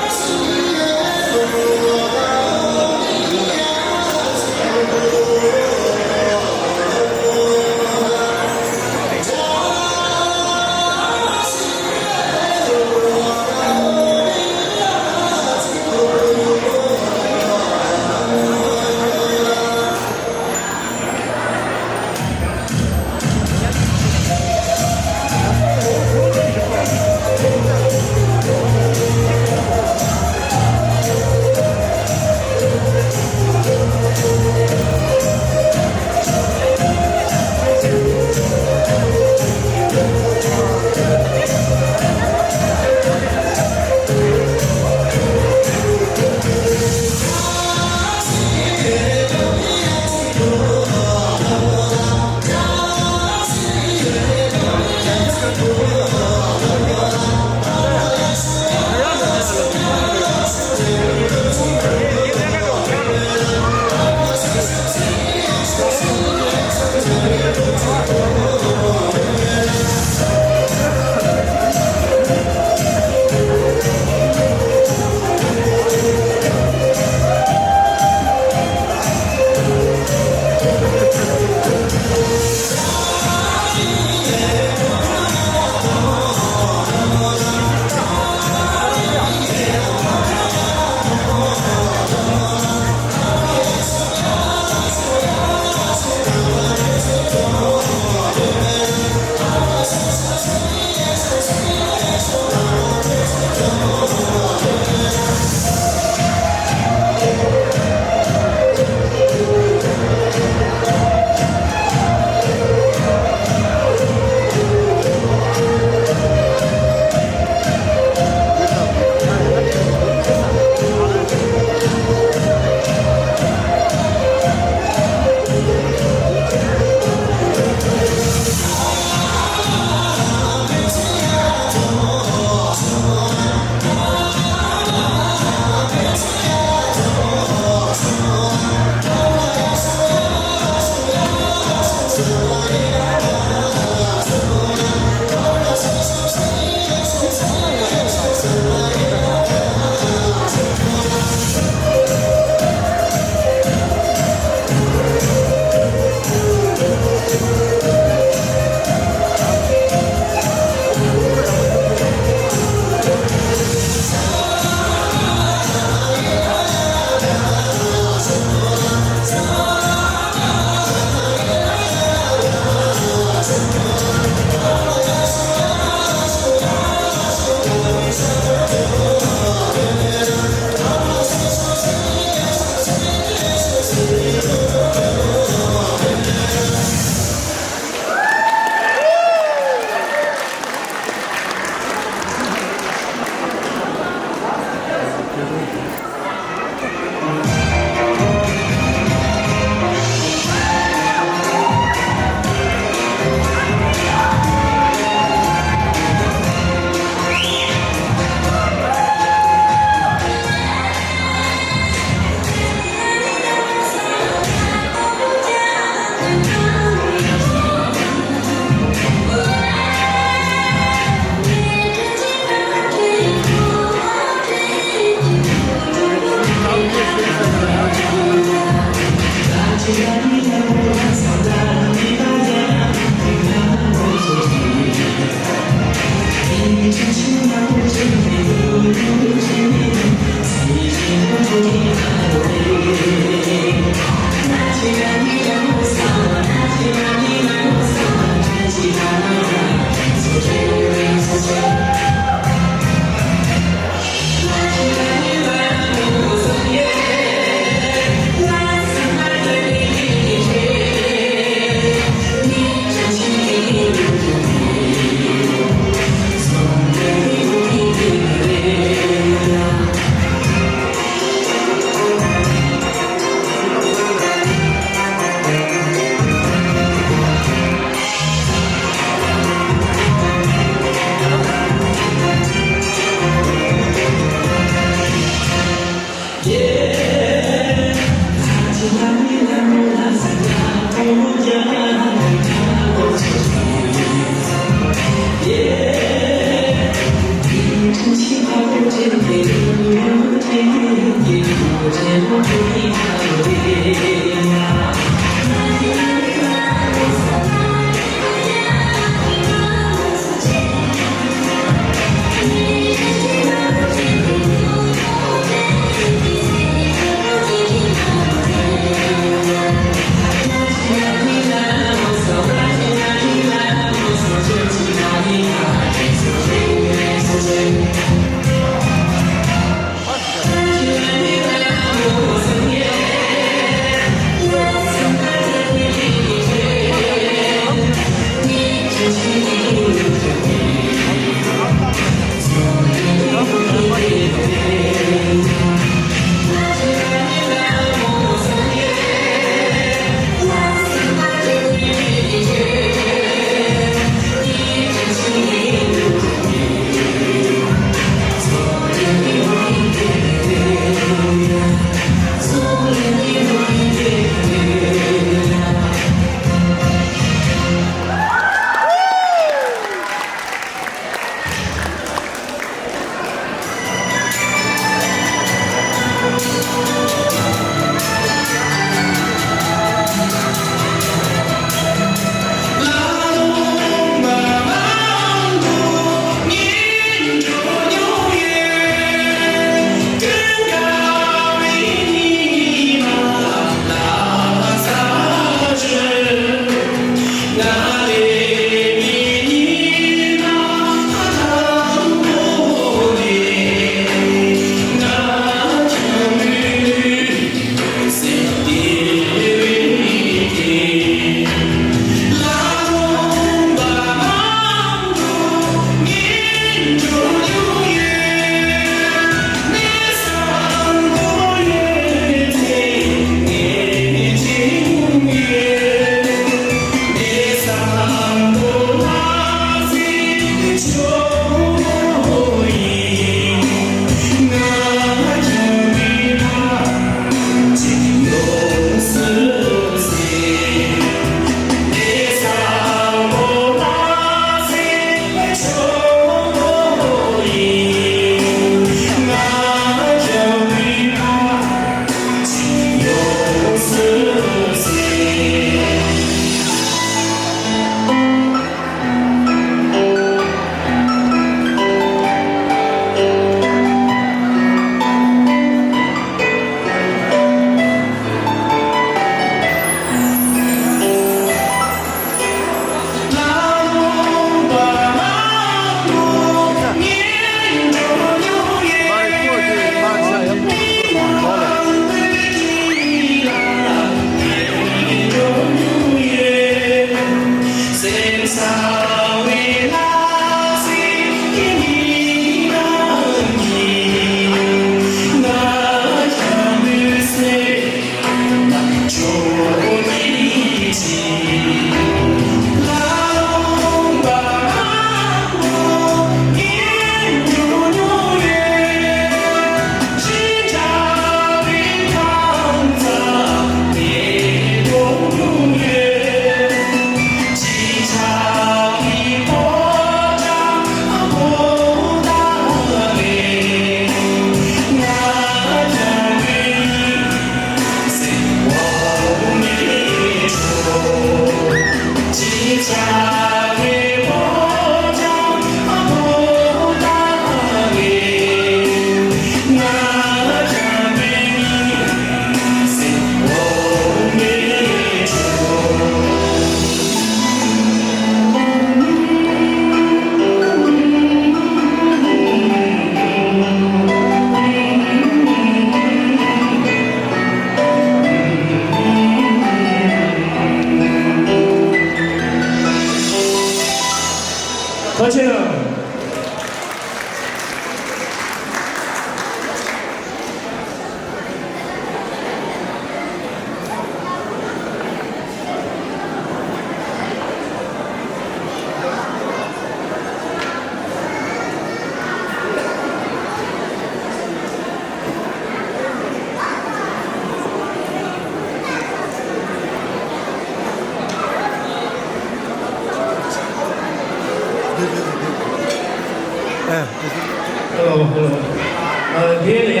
ཨ། དེ་ལ་ཡ།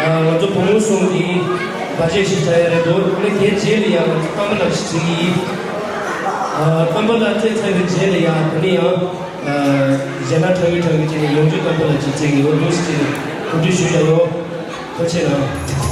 ཨ། ང་ཚོ་བུ་མོ་གསུམ་གྱིས་བ་ཅན་ཞིག་བྱ་ཡ་རེད་འདུག་ཨ་ནི་དེའི་རྗེས་ལ་ཡ་ང་ཚོ་རྟ་མགོ་ལགས་ཤིག་བྱེད་ཀྱི་ཡིན། ཨ། རྟ་མགོ་ལགས་བཙལ་ཚར་བའི་རྗེས་ལ་ཡ་དེ་ནས་ཡང་། ཨ། གཞས་སྣ་ཁྲ་གི་ཁྲ་གི་བྱས་ནས་ཡོངས་འཛིན་རྟ་མགོ་ལགས་ཅིག་བཙལ་གྱི་ཡོད་འདུག་ཟེར་གྱི་གོ་སྒྲིག་ཞུས་བཞག་ཡོད། ཐུགས་རྗེ་གནང་།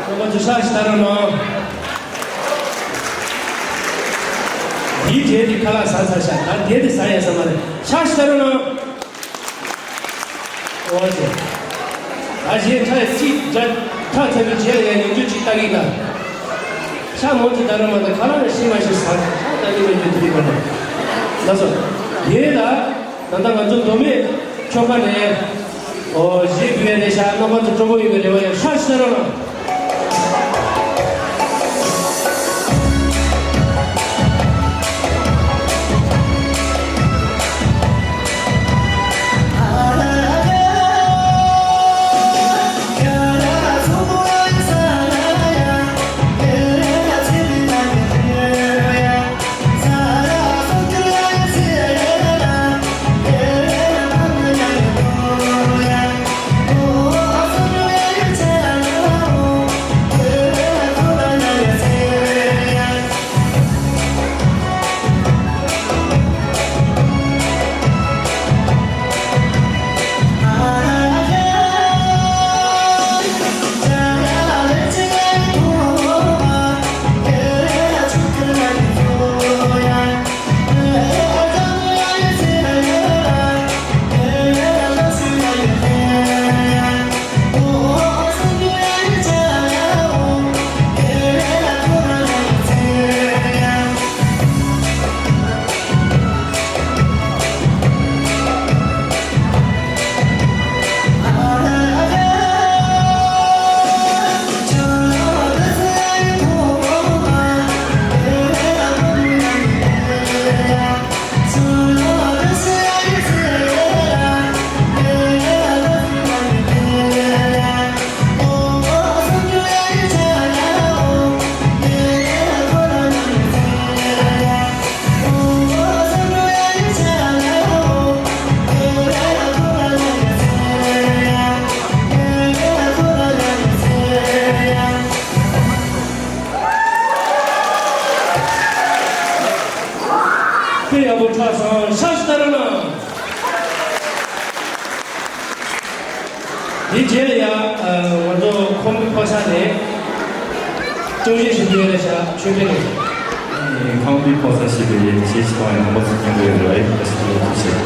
ཁོང་ཚོ་ཕྱག་ཞིག་བཏང་རོགས་གནང་། འདིའི་གྲས་དེ་ཁ་ལག་ཟ་ཚར་ཤག་ད་དེ་དེ་ཟ་ཡ་ས་མ་རེད། ཕྱག་ཞིག་བཏང་རོགས་གནང་། འོ་ཟེར། ད་གཞན་ཕྲ་གཅིག་འདྲ་ཕྲ་ཚ་བའི་རྗེས་ལ་ཡང་ཉུང་ཆུང་གཅིག་ལྟ་གི་ད། ཤ་མོ་ཚོ་ད་ར་མ་ད་ཁ་ལག་ཤི་མ་ཤི་ཟ་ཤ་ད་ནི་མ་ཉུང་དུ་ཡིན་པ་ན། ལགས་སོ། དེ་ལ་ད་ལྟ་ང་ཚོ་མདོ་སྨད་ཆོལ་ཁ་ནས། ཨོ་གཞིས་བུ་ཡ་རེ་ཤ་རྣམ་པ་ཚོ་སྤྲོ་པོ་ཡོད་པའི་རེ་བ་ཡང་ཤ་ཤ་ར་ལ། དཔེ་ཡག་པོ་འཁྲབ་སོང་། ཤ་ཤ་ཏ་ར་ན། དེ་རྗེས་ལ་ཡ། ང་ཚོ་ཁང་པའི་ཕོ་གསར་ནས་ཅུང་ཞིག་ཞུ་རྒྱུ་ཡོད་རེད་ཤག་ཆོས་འཕེལ་ལགས། ཁང་པའི་ཕོ་གསར་ཞེས་པའི་ཡི་གེ་ཞིག་གཏོང་བའི་ནང་པ་ཚོ་སྙན་པོ་ཡོད་རེད་བ། ཡིན་ད་ཞིག་ཡོད་ཞིག་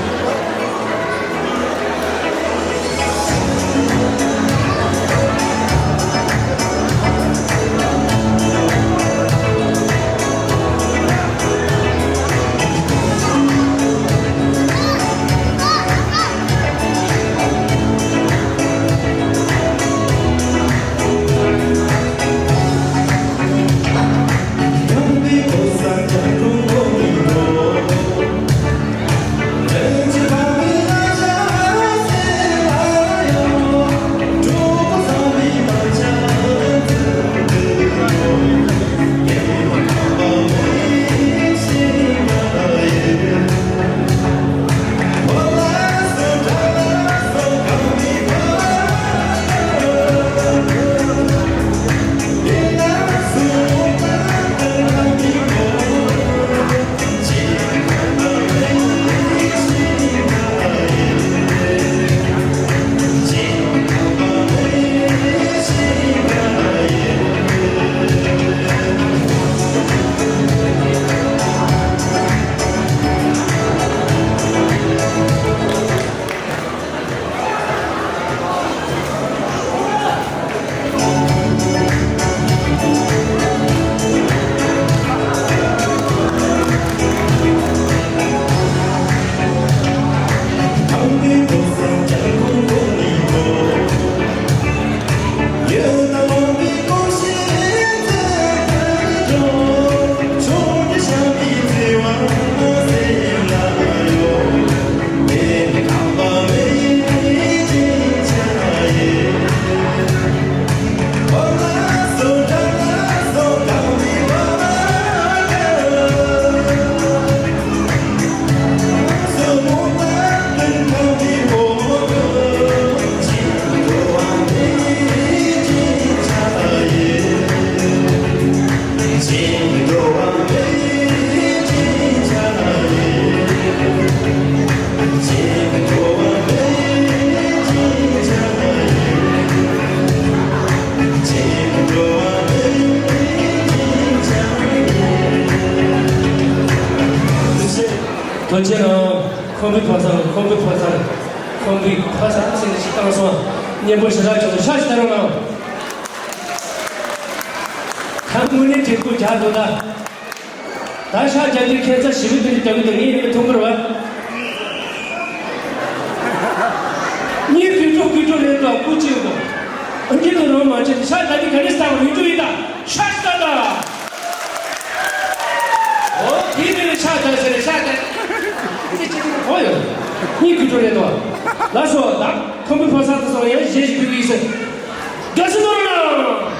ཁམས་པའི་ཕ་སར། ཁམས་པའི་ཕ་སར། ཁམས་པའི་ཕ་སར་ཟེར་ནས་ཞིག་བཏང་སོང་། སྙན་པོ་ཞེ་དྲག་བྱུང་སོང་། ཤ་ཞིག་ད་རུང་ལ། ད་དངོས་གནས་དྲན་སྐུལ་རྒྱག་དགོས་ད། ད་ཤ་རྒྱག་དུས་ཁྱད་མཚར་ཞེ་པོ་དེ་འདྲ་རྒྱག་གི་འདུག་ངས་ཡིན་པའི་མཐོང་གི་རེད་བ། གཉིས་ཀུན་གྲོགས་ཀུན་གྲོགས་ལས་དང་སྐུ་གཅིག་དང་། ཨ་མྱེས་དང་རང་མ་བྱེད་ཤ་ད་ནི་ག་རེ་ལྟ་བུ་ཡིན་རྒྱུ་ཡིན་ད། ཤ་ཞིག་ད་ད། ཨོ་དེ་ནི་ཤ་ད་ཟེར་ནས་ཤ་ད། ཙི་ཙི་ཙི་གོ་ཡོད། གཉིས་ཀུན་གྲོགས་ལས་དང་། ལགས་སོ་ད། ཁམས་པའི་ཕ་སར་དུ་སོང་ཡང་གཞས་ཤིག་ཕུལ་གི་ཡིན་ཟེར། དགའ་བསུ་གནང་རོགས་གནང་།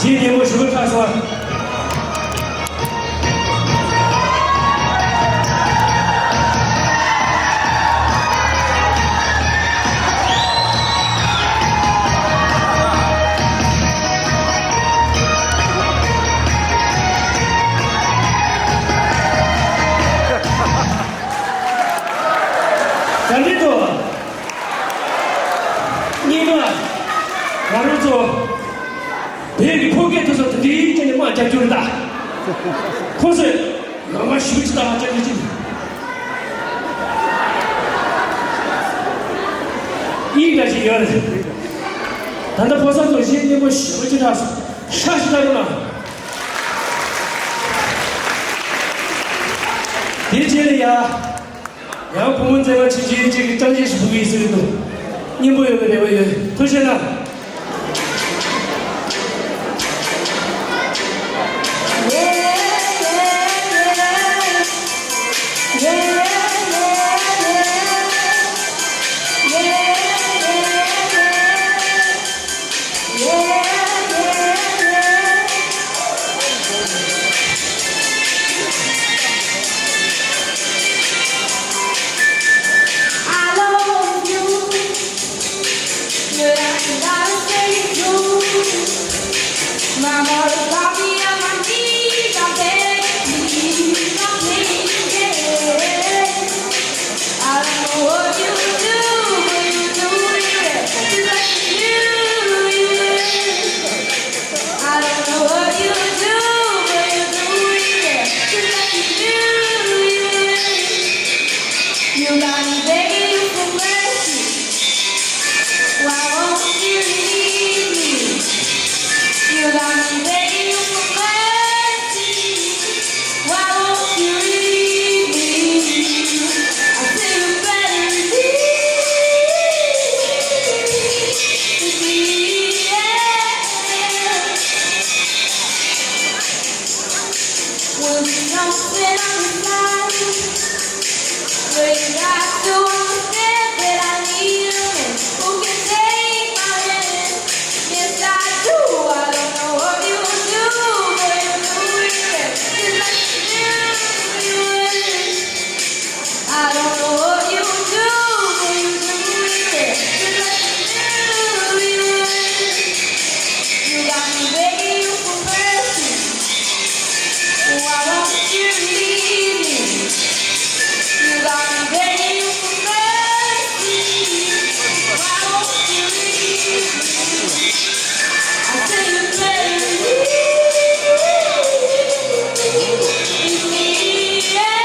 གཞས་སྙན་པོ་ཞེ་པོ་ཅིག་སོང་། ག་འདྲ་འདུག་སྙན་མ། ང་རང་ཚོ་བོད་ཀྱི་ཕོ་སྐད་དེ་ཚོ་དེ་འདྲའི་སྐད་ནས་དམག་རྒྱག་རྒྱུ་རེད་ད། ཁོང་ཚོས་ངང་པ་ཞུ་ཅི་ལྟ་བ་ཅག་གི་ཅི། ཡིག་འདྲ་ཞིག་ཡོད་རེད། ད་ལྟ་ཕོ་གསར་ཚོ་གཞས་སྙན་པོ་ཞེ་པོ་ཅིག་གྲགས་སོང་། ཤ་ཞིག་ལྟ་རོགས་གནང་། དེའི་རྗེས་ལ་ཡ། ཡང་བུ་མོ་མཛེས་མ་ཆེ་ཆེ་གཅིག་གིས་སྤྲང་གཞས་ཤིག་འབུལ་གྱི་ཡིན་ཟེར་གྱི་འདུག་སྙན་པོ་ཡོད་པའི་རེ་བ་ཡོད། ཐུགས་རྗེ་གནང་། Lost in the sky, but you got to understand that I need a man who can take my hand. Yes, I do. I don't know what you would do, but you do it. Just like you do it. I don't know what you would do, but you do it. Just like you do it. You got me begging you for mercy. Why won't you leave me? You got me begging you for mercy. Why won't you leave me? I say you better leave me. Yeah.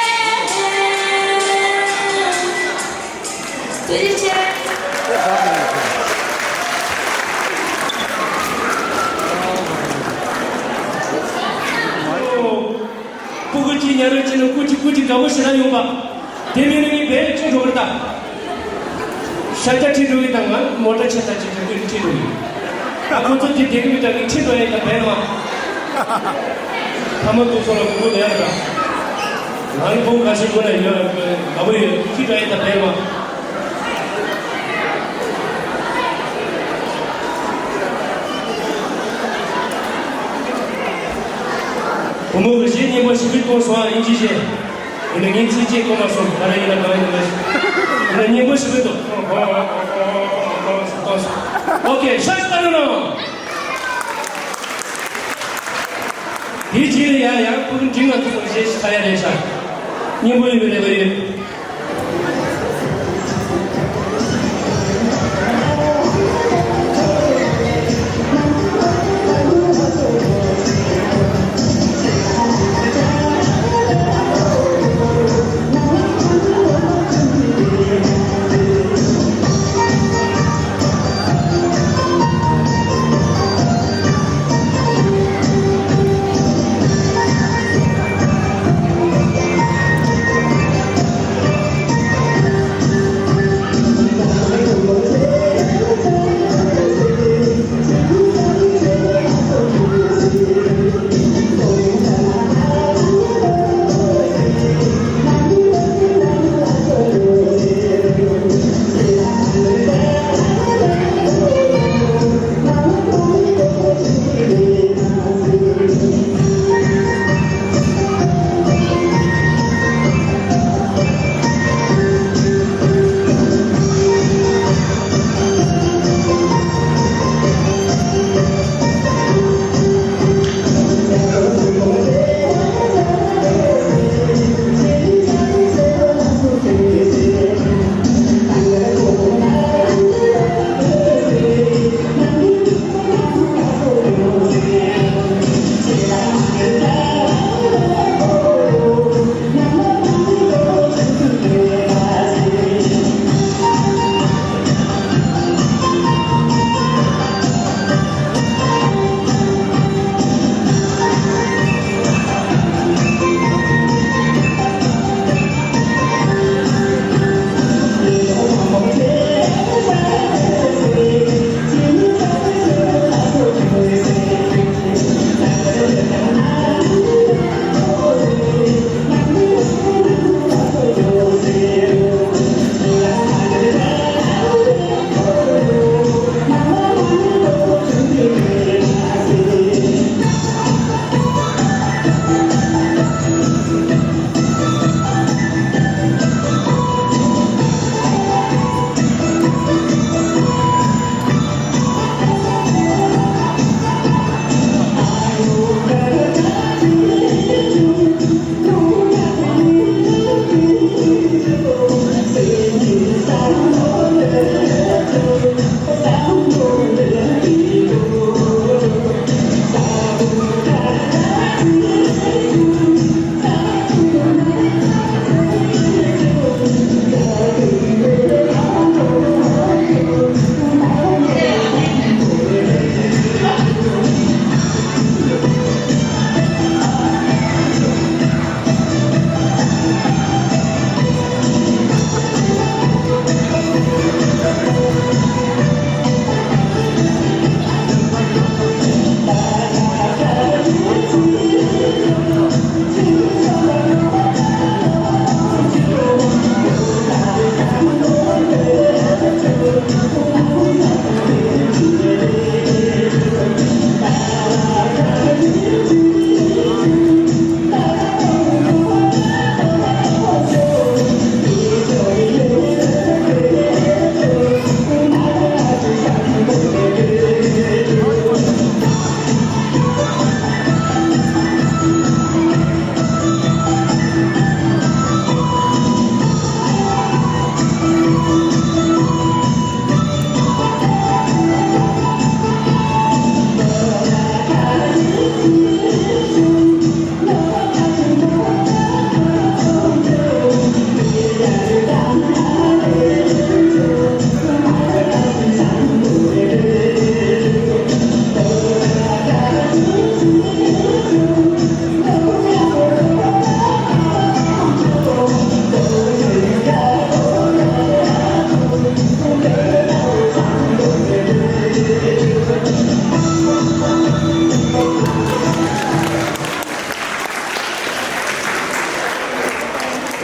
སྤུ་གུ་གཅིག་ཉལ་རོལ་བྱས་ནས་སྐུ་གཅིག་སྐུ་གཅིག་དགའ་པོ་ཞེ་དྲག་ཡོང་པ། དེ་མིན་ནི་བས་ཁྲིད་འགྲོ་གི་རེད་ད། ཤ་རྒྱགས་ཁྲིད་འགྲོ་གི་དང་ང་མོ་ཊ་ཆེ་ས་ཅིག་དེ་ཁྲིད་འགྲོ་གི། ད་ཁོ་ཚོ་དེ་བསྡད་གི་མི་འདྲ་གི་ཁྲིད་འགྲོ་ཡ་ཡིན་ད་བས་མ། ཕ་མ་ཏོག་ཚོ་ལ་མགོ་སྐོར་ལ་ཡ་ར། ང་ནི་ཕོ་ཁ་ཤས་ཁོ་ན་ཡོད་དགའ་པོ་ཡོད་ཁྱི་འདྲ་ཡིན་ད་བས་མ། བུ་མོ་གི་གཞས་སྙན་པོ་ཞིག་གཏོང་སོང་ཨ་ཡིན་གྱི་ཞེས། ཡིན་ན་ངས་ཚིག་གཅིག་གོ་མ་སོང་ག་རེ་ཡིན་ན་གང་ཡིན་ན་ཞིག་ཡིན་ན་སྙན་པོ་ཞིག་གཏོང་། ཨོ་ཁེ་ཤ་ཤ་རུ་ནོ། དེའི་རྗེས་ལ་ཡང་ཡང་ཕུགས་འབྲིང་ང་ཚོ་ཚོ་ཞེས་ཁ་ཡ་རེད་ཤག་སྙན་པོ་ཡོད་པའི་རེ་བ་ཡོད།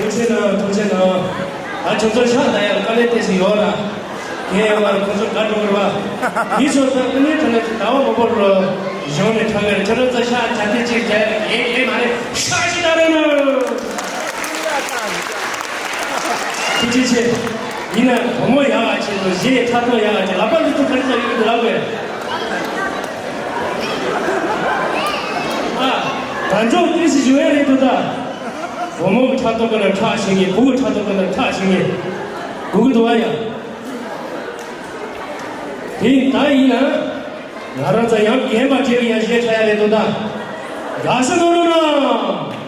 ཐུགས་རྗེ་གནང་། ཐུགས་རྗེ་གནང་། ད་ཁྱོད་ཚོ་ཤག་ད་ཡང་དཀའ་ལས་ཏོག་ཙམ་ཡོད་ར། ངས་ཡང་མར་ཁོ་ཚོ་དགའ་འགྲོ་གི་རེད་བ། མི་ཚོ་ད་ཀུན་ནས་ཐ་ན་ཟླ་བ་མང་པོ་རུ་གཞུང་ནས་ཁྲ་གི་རེད། ཁྱོད་ཚོ་ཤག་ད་ལྟ་ཅིག་རྒྱ་ཡག་ཨེ་ཨེ་མ་རེད། ཤག་ཅིག་ད་རེད་ནོ། ཐུགས་རྗེ་ཆེ། ཡིན་ན་བུ་མོ་ཡག་ག་ཆེ་ཚོ་གཞས་ཁྲ་ཐོག་ཡག་ག་ཆེ། ལག་པ་འདི་ཚོ་ག་རེ་ལ་ཡོད་འདུག་ལབ་དགོས། ཨ། དལ་འབྱོར་ཏོག་ཙམ་ཞུ་ཡ་རེད་འདུག་ད། བུ་མོ་གི་ཕྲག་དོག་ཀ་ལ་ཁྲག་ཤིང་ངེ། བུ་གི་ཕྲག་དོག་ཀ་ལ་ཁྲག་ཤིང་ངེ། སྒུག་གི་འདུག་བ་ཡ། དེ་ད་ཡིན་ན། ང་རང་ཚོ་ཡང་རྒན་པ་བགྲེས་པ་ཡང་གཞས་འཁྲབ་ཡ་རེད་འདུག་ད། དགའ་བསུ་གནང་རོགས་གནང་།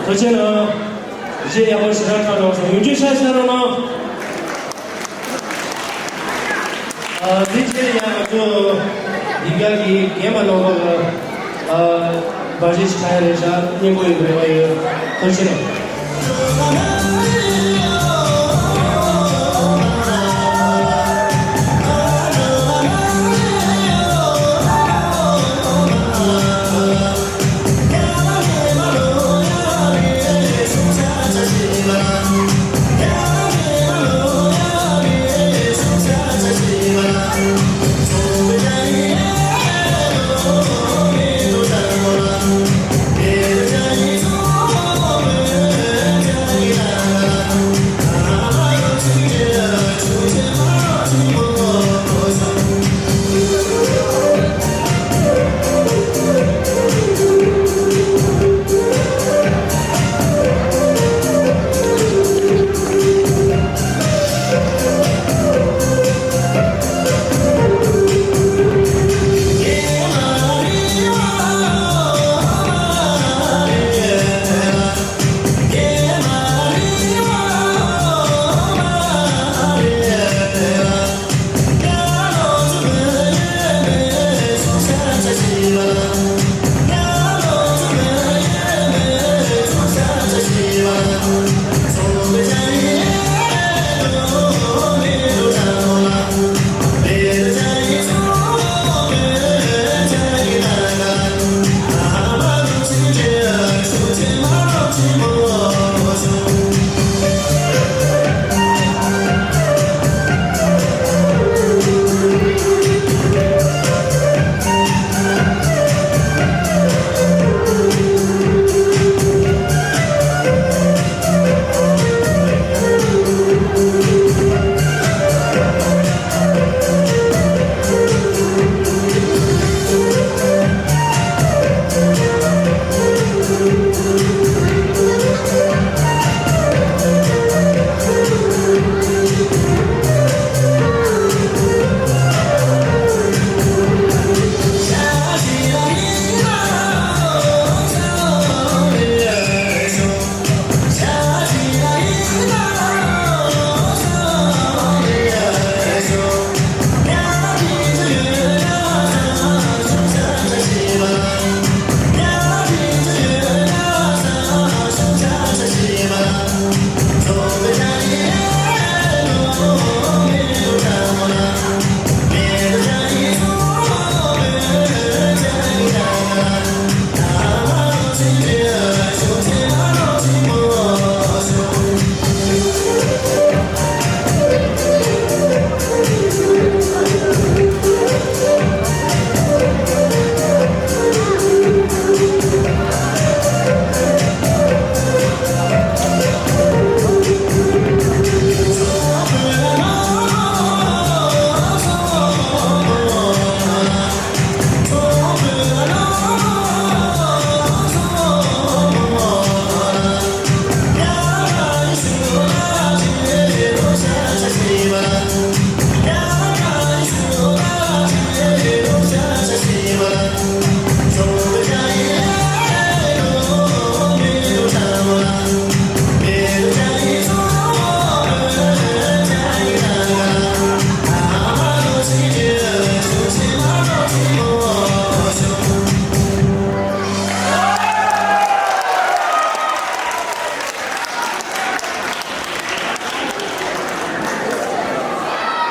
ཐུགས་རྗེ་གནང་། གཞས་ཡག་པོ་ཞེ་དྲག་འཁྲབ་རོགས་སོང་། ཡོང་རྒྱུ་ཤ་ཤ་རོགས་གནང་། ཨ། དེ་རྗེས་ཡང་ང་ཚོ་འདི་ག་གི་རྒན་པ་ནོར་བུ་ལ་ཨ་བར་ཆད་ཞིག་ཆགས་ཡ་རེད་ཤག་སྙན་པོ་ཡོད་རེ་བ་ཡོད། ཐུགས་རྗེ་ཆེ།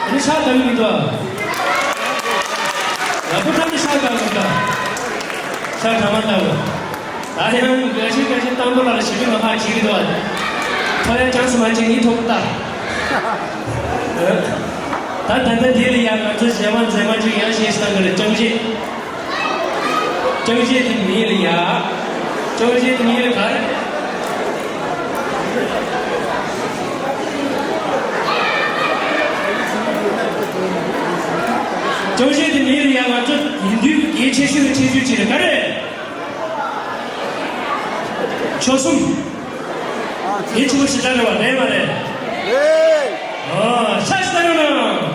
ཨ་ནི་ཤ་དང་མི་འདུག་ཡག་པོ་ཐང་ནི་ཤ་དང་མི་འདུག་ཤ་དང་མ་དང་། ད་ཡང་འགའ་ཞིག་འགའ་ཞིག་གཏམ་པོ་ལ་ཞིག་ལ་ཧ་ཅིག་གི་འདུག་ཐོ་ཡ་ཅང་སུ་མ་ཅིག་ནི་ཐོབ་ད། ད་ད་ལྟ་འདི་ལ་ཡང་ང་ཚོ་གཞས་མ་མཛེས་མ་ཅིག་ཡང་ཞིག་བཏང་གི་རེད། ཅང་ཞིག་ཅང་ཤེས་དེ་མིན་ལ་ཡ། ཅང་ཤེས་དེ་མིན་ལ་ག་རེ། ཅང་ཤེས་དེ་མིན་ལ་ཡ། ང་ཚོ་ཡིན་དུས་གལ་ཆེ་ཤོས་ཆེ་ཤོས་ཅིག་རེད། ག་རེ། ཆོལ་གསུམ། ཡིད་ཆེས་པོ་ཞེ་དྲག་རེད་བ། རེད་མ་རེད། རེད། ཨོ་ཤ་ཞེ་དྲག་རེད་ན།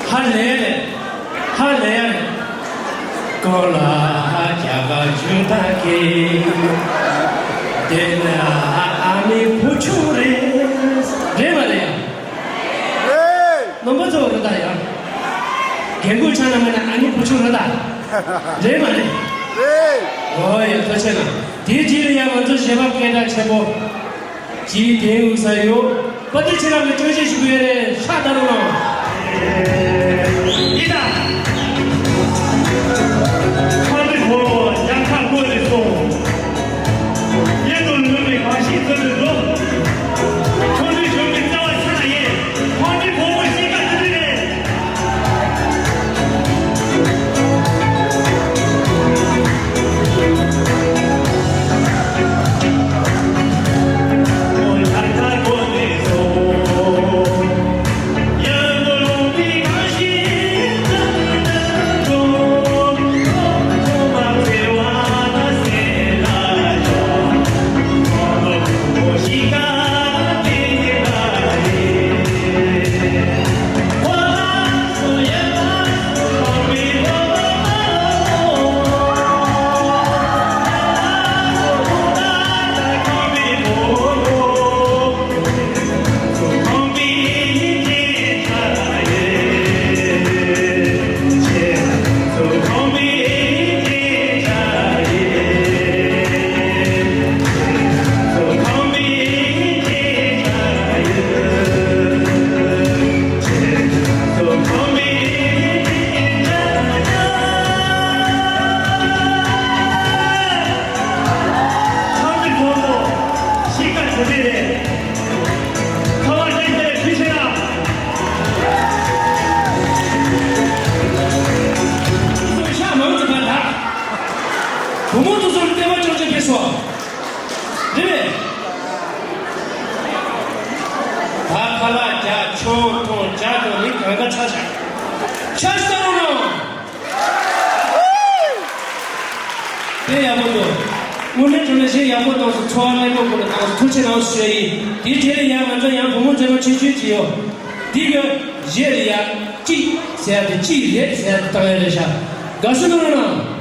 ཧ་ལས་རེད། ཧ་ལས་ཡ་རེད། ཀོ་ལ་ཧ་རྒྱ་གར་ཇུ་ད་ཀེ། དེ་ལ་ཨ་མི་བུ་ཆུང་རེད། རེད་མ་རེད་ཡ། རེད། རྣམ་པ་ཚོ་རེད་ད་ཡ། རྒན་རྒོན་ཆ་ན་མེད་ན་ཨ་མི་བུ་ཆུང་རེད་ད། རེད་མ་རེད། རེད། ཨོ་ཡ་ཐུགས་རྗེ་གནང་། དེའི་རྗེས་ལ་ཡ་ང་ཚོ་གཞས་པ་སྐད་གྲགས་ཆེན་པོ། ཅིའི་དེ་འུ་ས་ཡོད། པ་ཏི་ཆེ་རང་གི་སྐྱོན་ཆེ་ཞིག་ཡོད་རེད་ཤག་ད་རུང་ལོ། ཡིན་ད། ཁ་མི་བོ་ཡང་ཁ་བོ་ལི་སོང་། ཡེ་དོ་ལུ་མི་ག་ཤི་ཙི་ལི་ལོ། ཁོ་ནི་ཞོ་མི་ཙ་བ་ཆ་ཡེ། ཁ་མི་བོ་བོ་ཤི་ཀ་ཏི་ཏི་རེད། བུ་མོ་དེ་ཚོར་བསྟན་པ་ཅོག་ཅོག་ཕེབས་སོང་། རེད་པས། ད་ཁ་ལག་རྒྱག་ཆང་འཐུང་རྒྱག་དང་ནི་གང་ག་ཆ་བཞག་ཆ་ཞིག་བཏང་རོགས་གནང་། དཔེ་ཡག་པོ་འདུག་དངོས་གནས་དྲང་གནས་གཞས་ཡག་པོ་བཏང་སོང་། འཚོ་བ་རྨད་པོ་ཁོ་ན་བཏང་སོང་། ཐུགས་རྗེ་གནང་ཞུ་ཡ་ཡིན། དེའི་རྗེས་ལ་ཡང་ང་ཚོ་ཡང་བུ་མོ་མཛེས་མ་ཆུང་ཆུང་ཅིག་ཡོད། འདི་གི་གཞས་ལ་ཡ་གཅིག་ཟེར་ཡ་དེ་གཅིག་རེད་ཟེར་ཡ་དེ་བཏང་ཡ་རེད་ཤག་དགའ་བསུ་གནང་རོགས་གནང་།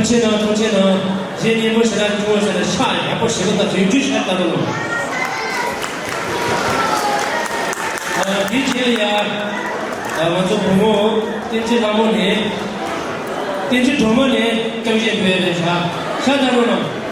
ཐུགས་རྗེ་གནང་། ཐུགས་རྗེ་གནང་། གཞས་སྙན་པོ་ཞེ་དྲག་བྱུང་བ་ཟེར་ན་ཤག་ཡག་པོ་ཞེ་པོ་དང་རིགས་རྒྱུད་ཤག་ལྟ་རུ་ལོ། ཨ། དེའི་རྗེས་ལ་ཡ། ཨ། ང་ཚོ་བུ་མོ་བསྟན་འཛིན་ལྷ་མོ་ནས། བསྟན་འཛིན་སྒྲོལ་མ་ནས་སྐྱབས་རྗེ་འབོད་རེད་ཤག་ཤག་ལྟ་རུ་ལོ།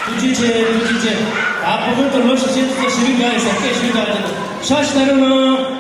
ཐུགས་རྗེ་ཆེ། ཐུགས་རྗེ་ཆེ། ད་བུ་མོ་དང་ལོ་བཞི་བཅུ་ཙམ་ཞི་བའི་སྒང་ཡིན་ས་སྐད་ཞུས་དང་ཅི་ཤ་ཤི་ད་རུང་ན།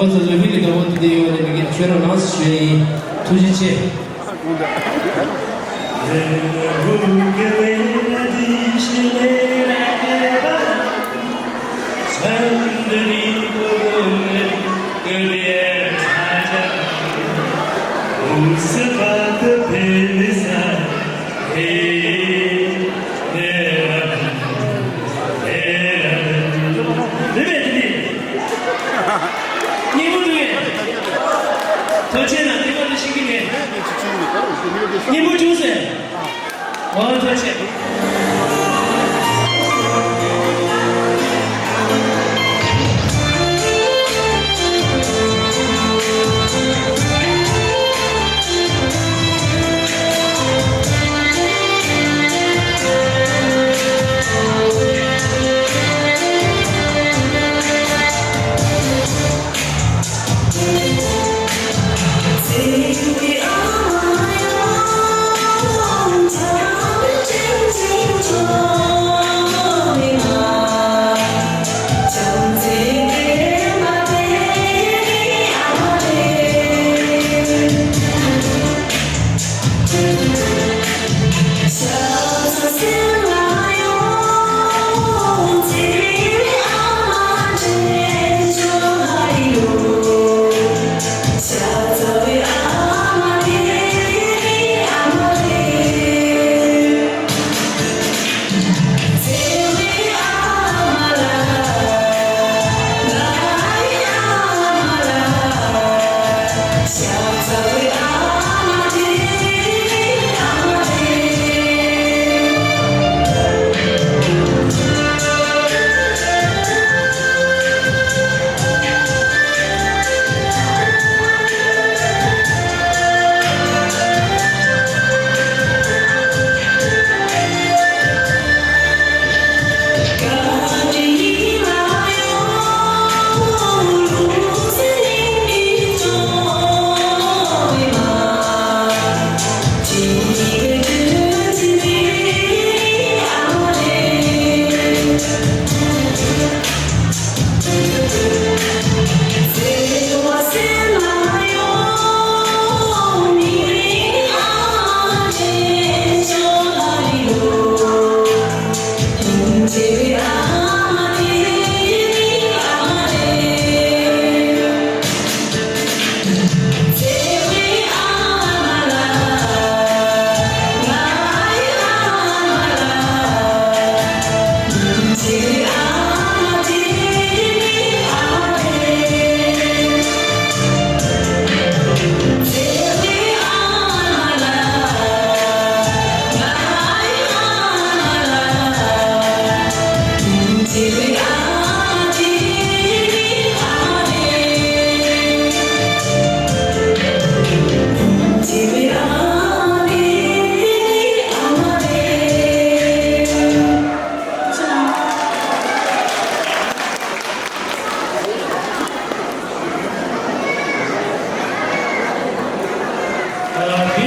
ཚོ་ལུས་པའི་ལས་ཀ་བོ་དེ་འདྲ་ཡོད་ནས་མི་གི་ཁྱོད་རང་ལངས་སུ་ཞུ་ཡ་ཡིན། ཐུགས་རྗེ་ཆེ། སྙན་པོ་འདུག་གས། ཐུགས་རྗེ་གནང་། དེ་བར་དུ་ཤེས་ཀྱི་མེད། སྙན་པོ་བྱུང་ཟེར། འོ་ཐུགས་རྗེ་ཆེ། དེའི་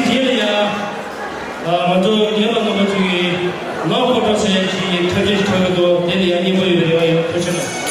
རྗེས་ལ་ཡང་། ང་ཚོ་རྒན་པ་རྣམ་པ་ཚོ་གིས་ནོར་ཕོ་ཊོ་ཟེར་ཡག་ཅིག་འཁྲབ་ཆས་ཤིག་འཁྲབ་ཀྱི་འདུག་དེ་ལ་ཡང་སྙན་པོ་ཡོད་པའི་རེ་བ་ཡོད། ཐུགས་རྗེ་གནང་།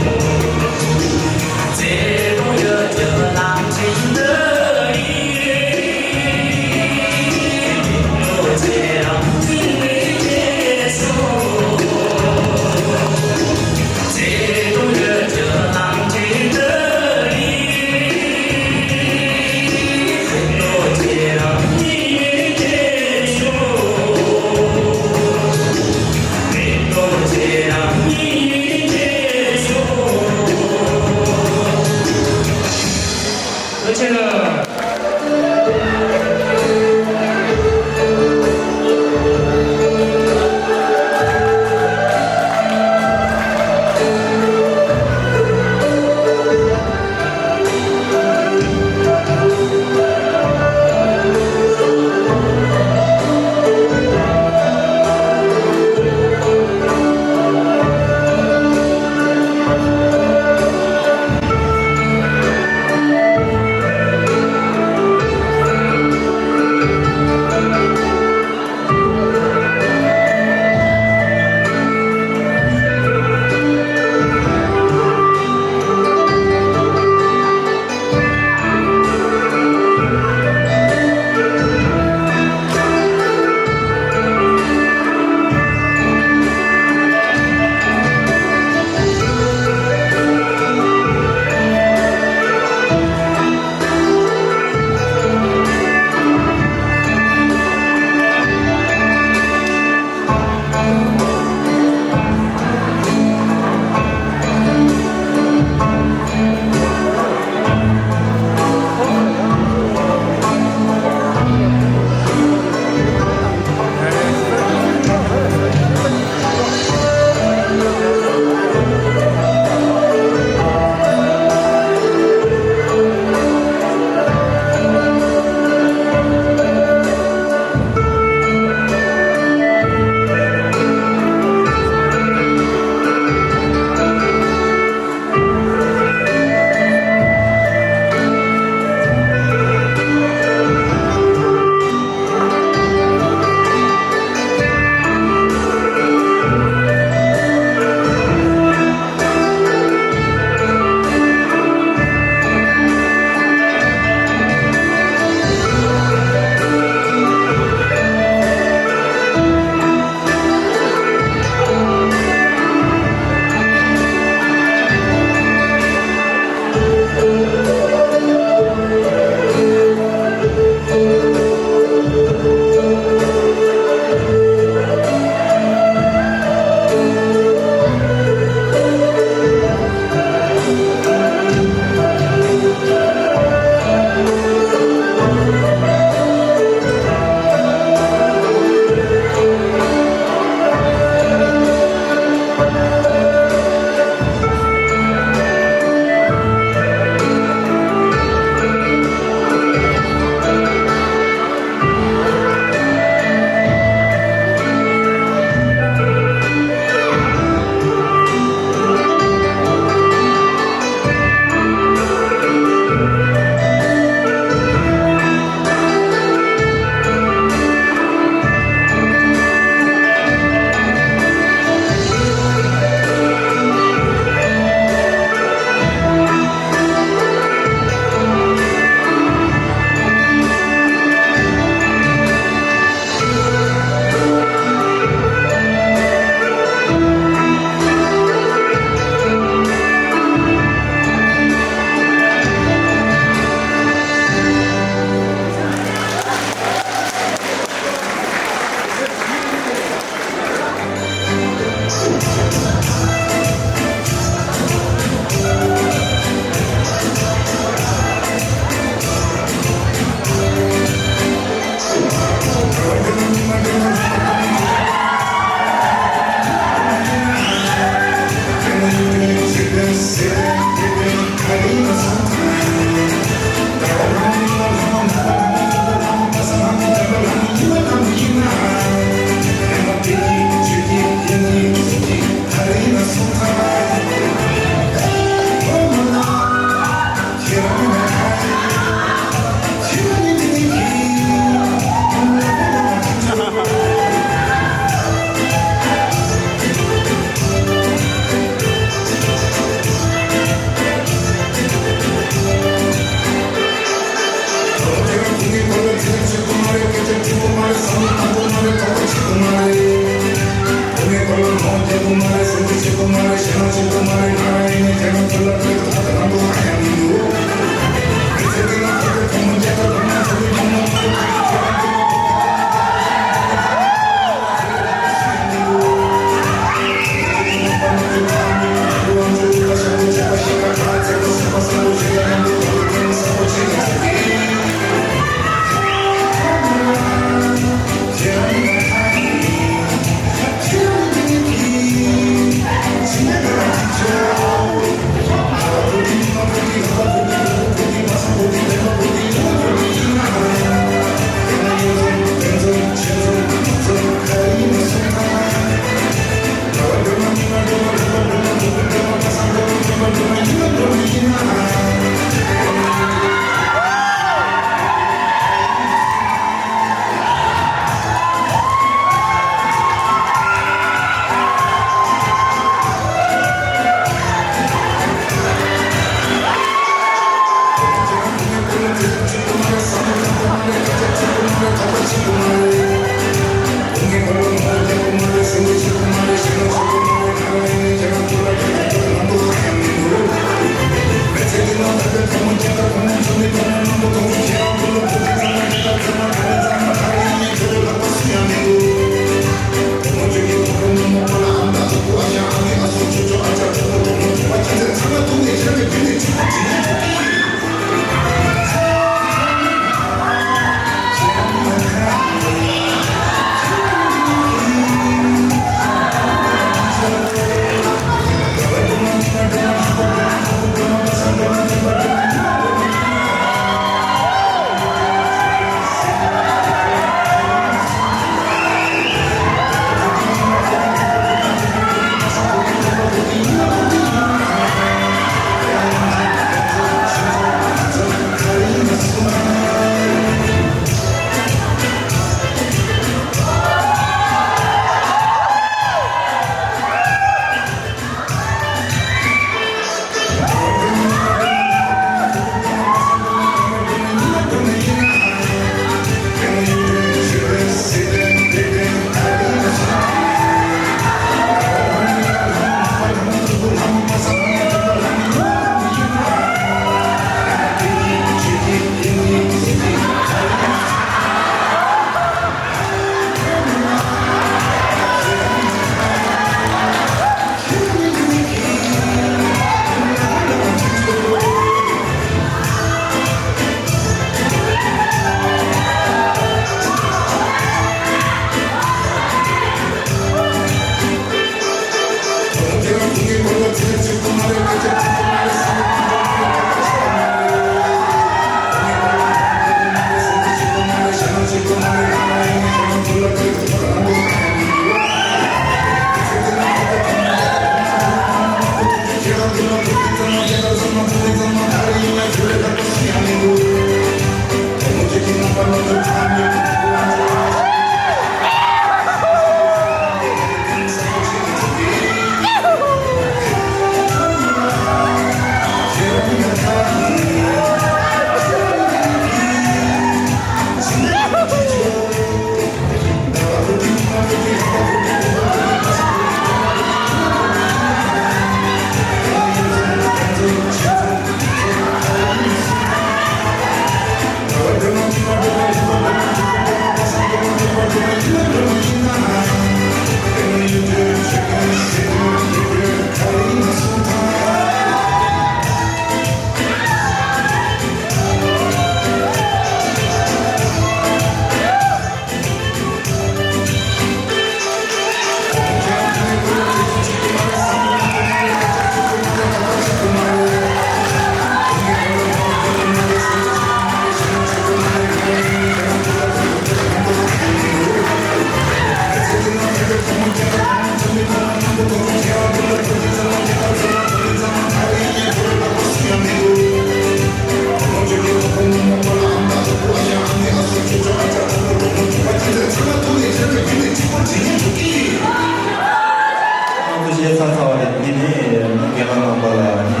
ཚར་ཚར་བ་རེད། འདི་ནི་མི་རྒན་ལགས་རྣམ་པ་ལ་ནི་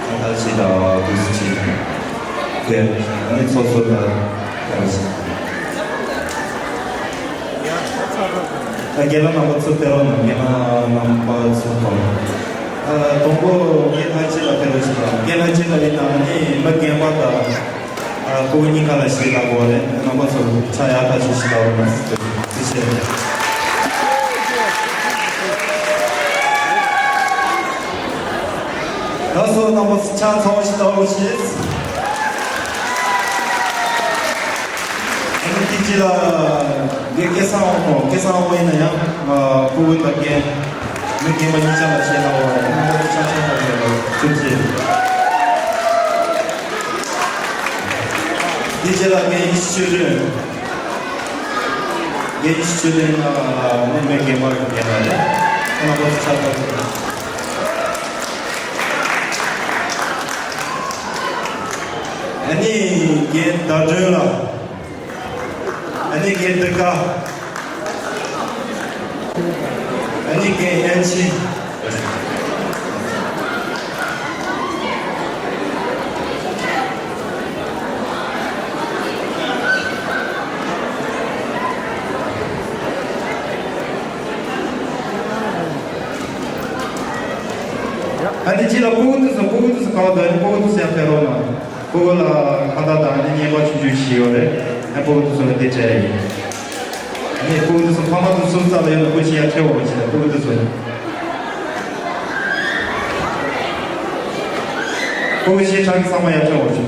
ཁ་ཐག་ཞིག་དང་དུས་སུ་ཅིག་དེ་ནི་ཚོགས་གཙོ་ལ་ཡང་ཞིག་ད་རྒན་ལགས་རྣམ་པ་ཚུར་ཕེབས་རོགས་གནང་། རྒན་ལགས་རྣམ་པ་ཚུར་ཕེབས་རོགས། ཨ། དང་པོ་རྒན་ལྷ་རྗེ་ལགས་ཕེབས་རོགས་ཞེས་དང་། རྒན་ལྷ་རྗེ་ལགས་ཡིན་ན་ནི་མི་རྒན་པ་དང་། ཨ། ཕྲུ་གུ་གཉིས་ཀ་ལ་ཞིག་ལབ་དགོས་རེད། རྣམ་པ་ཚོ་ཕྱག་ཡག་ཐག་ཆོད་ཞིག་ལབ་རོགས་གནང་། ཐུགས་རྗེ་ཆེ། ལགས་སོ། རྣམ་པ་ཚོ་ཕྱག་ཚ་བོ་ཞིག་བརྡབ་རོགས་ཞེས། ཨ་ནི་དེ་རྗེས་ལ་རྒན་སྐལ་བཟང་དབང་མོ། སྐལ་བཟང་དབང་མོ་ཡིན་ན་ཡང་ཕྲུ་གུ་དང་རྒན། མི་རྒན་པ་གཉིས་ཆ་ལ་ཞེས་ལབ་པ་རེད། རྣམ་པ་ཚོ་ཕྱག་ཕྱག་ཕྱག་ཕྱག་ཐུགས་རྗེ་ཆེ། དེ་རྗེས་ལ་རྒན་ཡེ་ཤེས་ཆོས་སྒྲོན། རྒན་ཡེ་ཤེས་ཆོས་སྒྲོན་ནི་མི་རྒན་པ་རྒན་པ་རེད། རྣམ་པ་ཚོ་ཕྱག་ཕྱག་ཕྱག་ཨ་ནི་རྒན་ཟླ་སྒྲོན་ལགས། ཨ་ནི་རྒན་འདི་ཀ། ཨ་ནི་རྒན་ཨན་ཆི། ཨ་ནི་ཅི་ལ་ཕྲུ་གུ་དེ་ཚོ། ཕྲུ་གུ་དེ་ཚོ་ག་པར་འདུག་ཨ་ནི་ཕྲུ་གུ་དེ་ཚོ་ཡང་ཕེབས་རོགས་གནང་། ཕྲུ་གུ་ལ་ཁ་བརྡ་དང་ཨ་ནི་བརྙན་པར་ཆུང་ཆུང་ཞིག་ཡོད་རེད། ཨ་ཕྲུ་གུ་དེ་ཚོ་ལ་དེ་སྤྲད་ཡིན། ཨ་ནི་ཕྲུ་གུ་དེ་ཚོ་ཕ་མ་དེ་ཚོ་རྩ་ལ་ཡོད་ན་ཕྲུ་གུ་ཞིག་ཡར་ཁྲིད་འོང་བ་ཞིག་ལ། ཕྲུ་གུ་དེ་ཚོ། ཕྲུ་གུ་ཞིག་ཁྲག་གི་ཚང་མ་ཡར་ཁྲིད་འོང་བ་ཞིག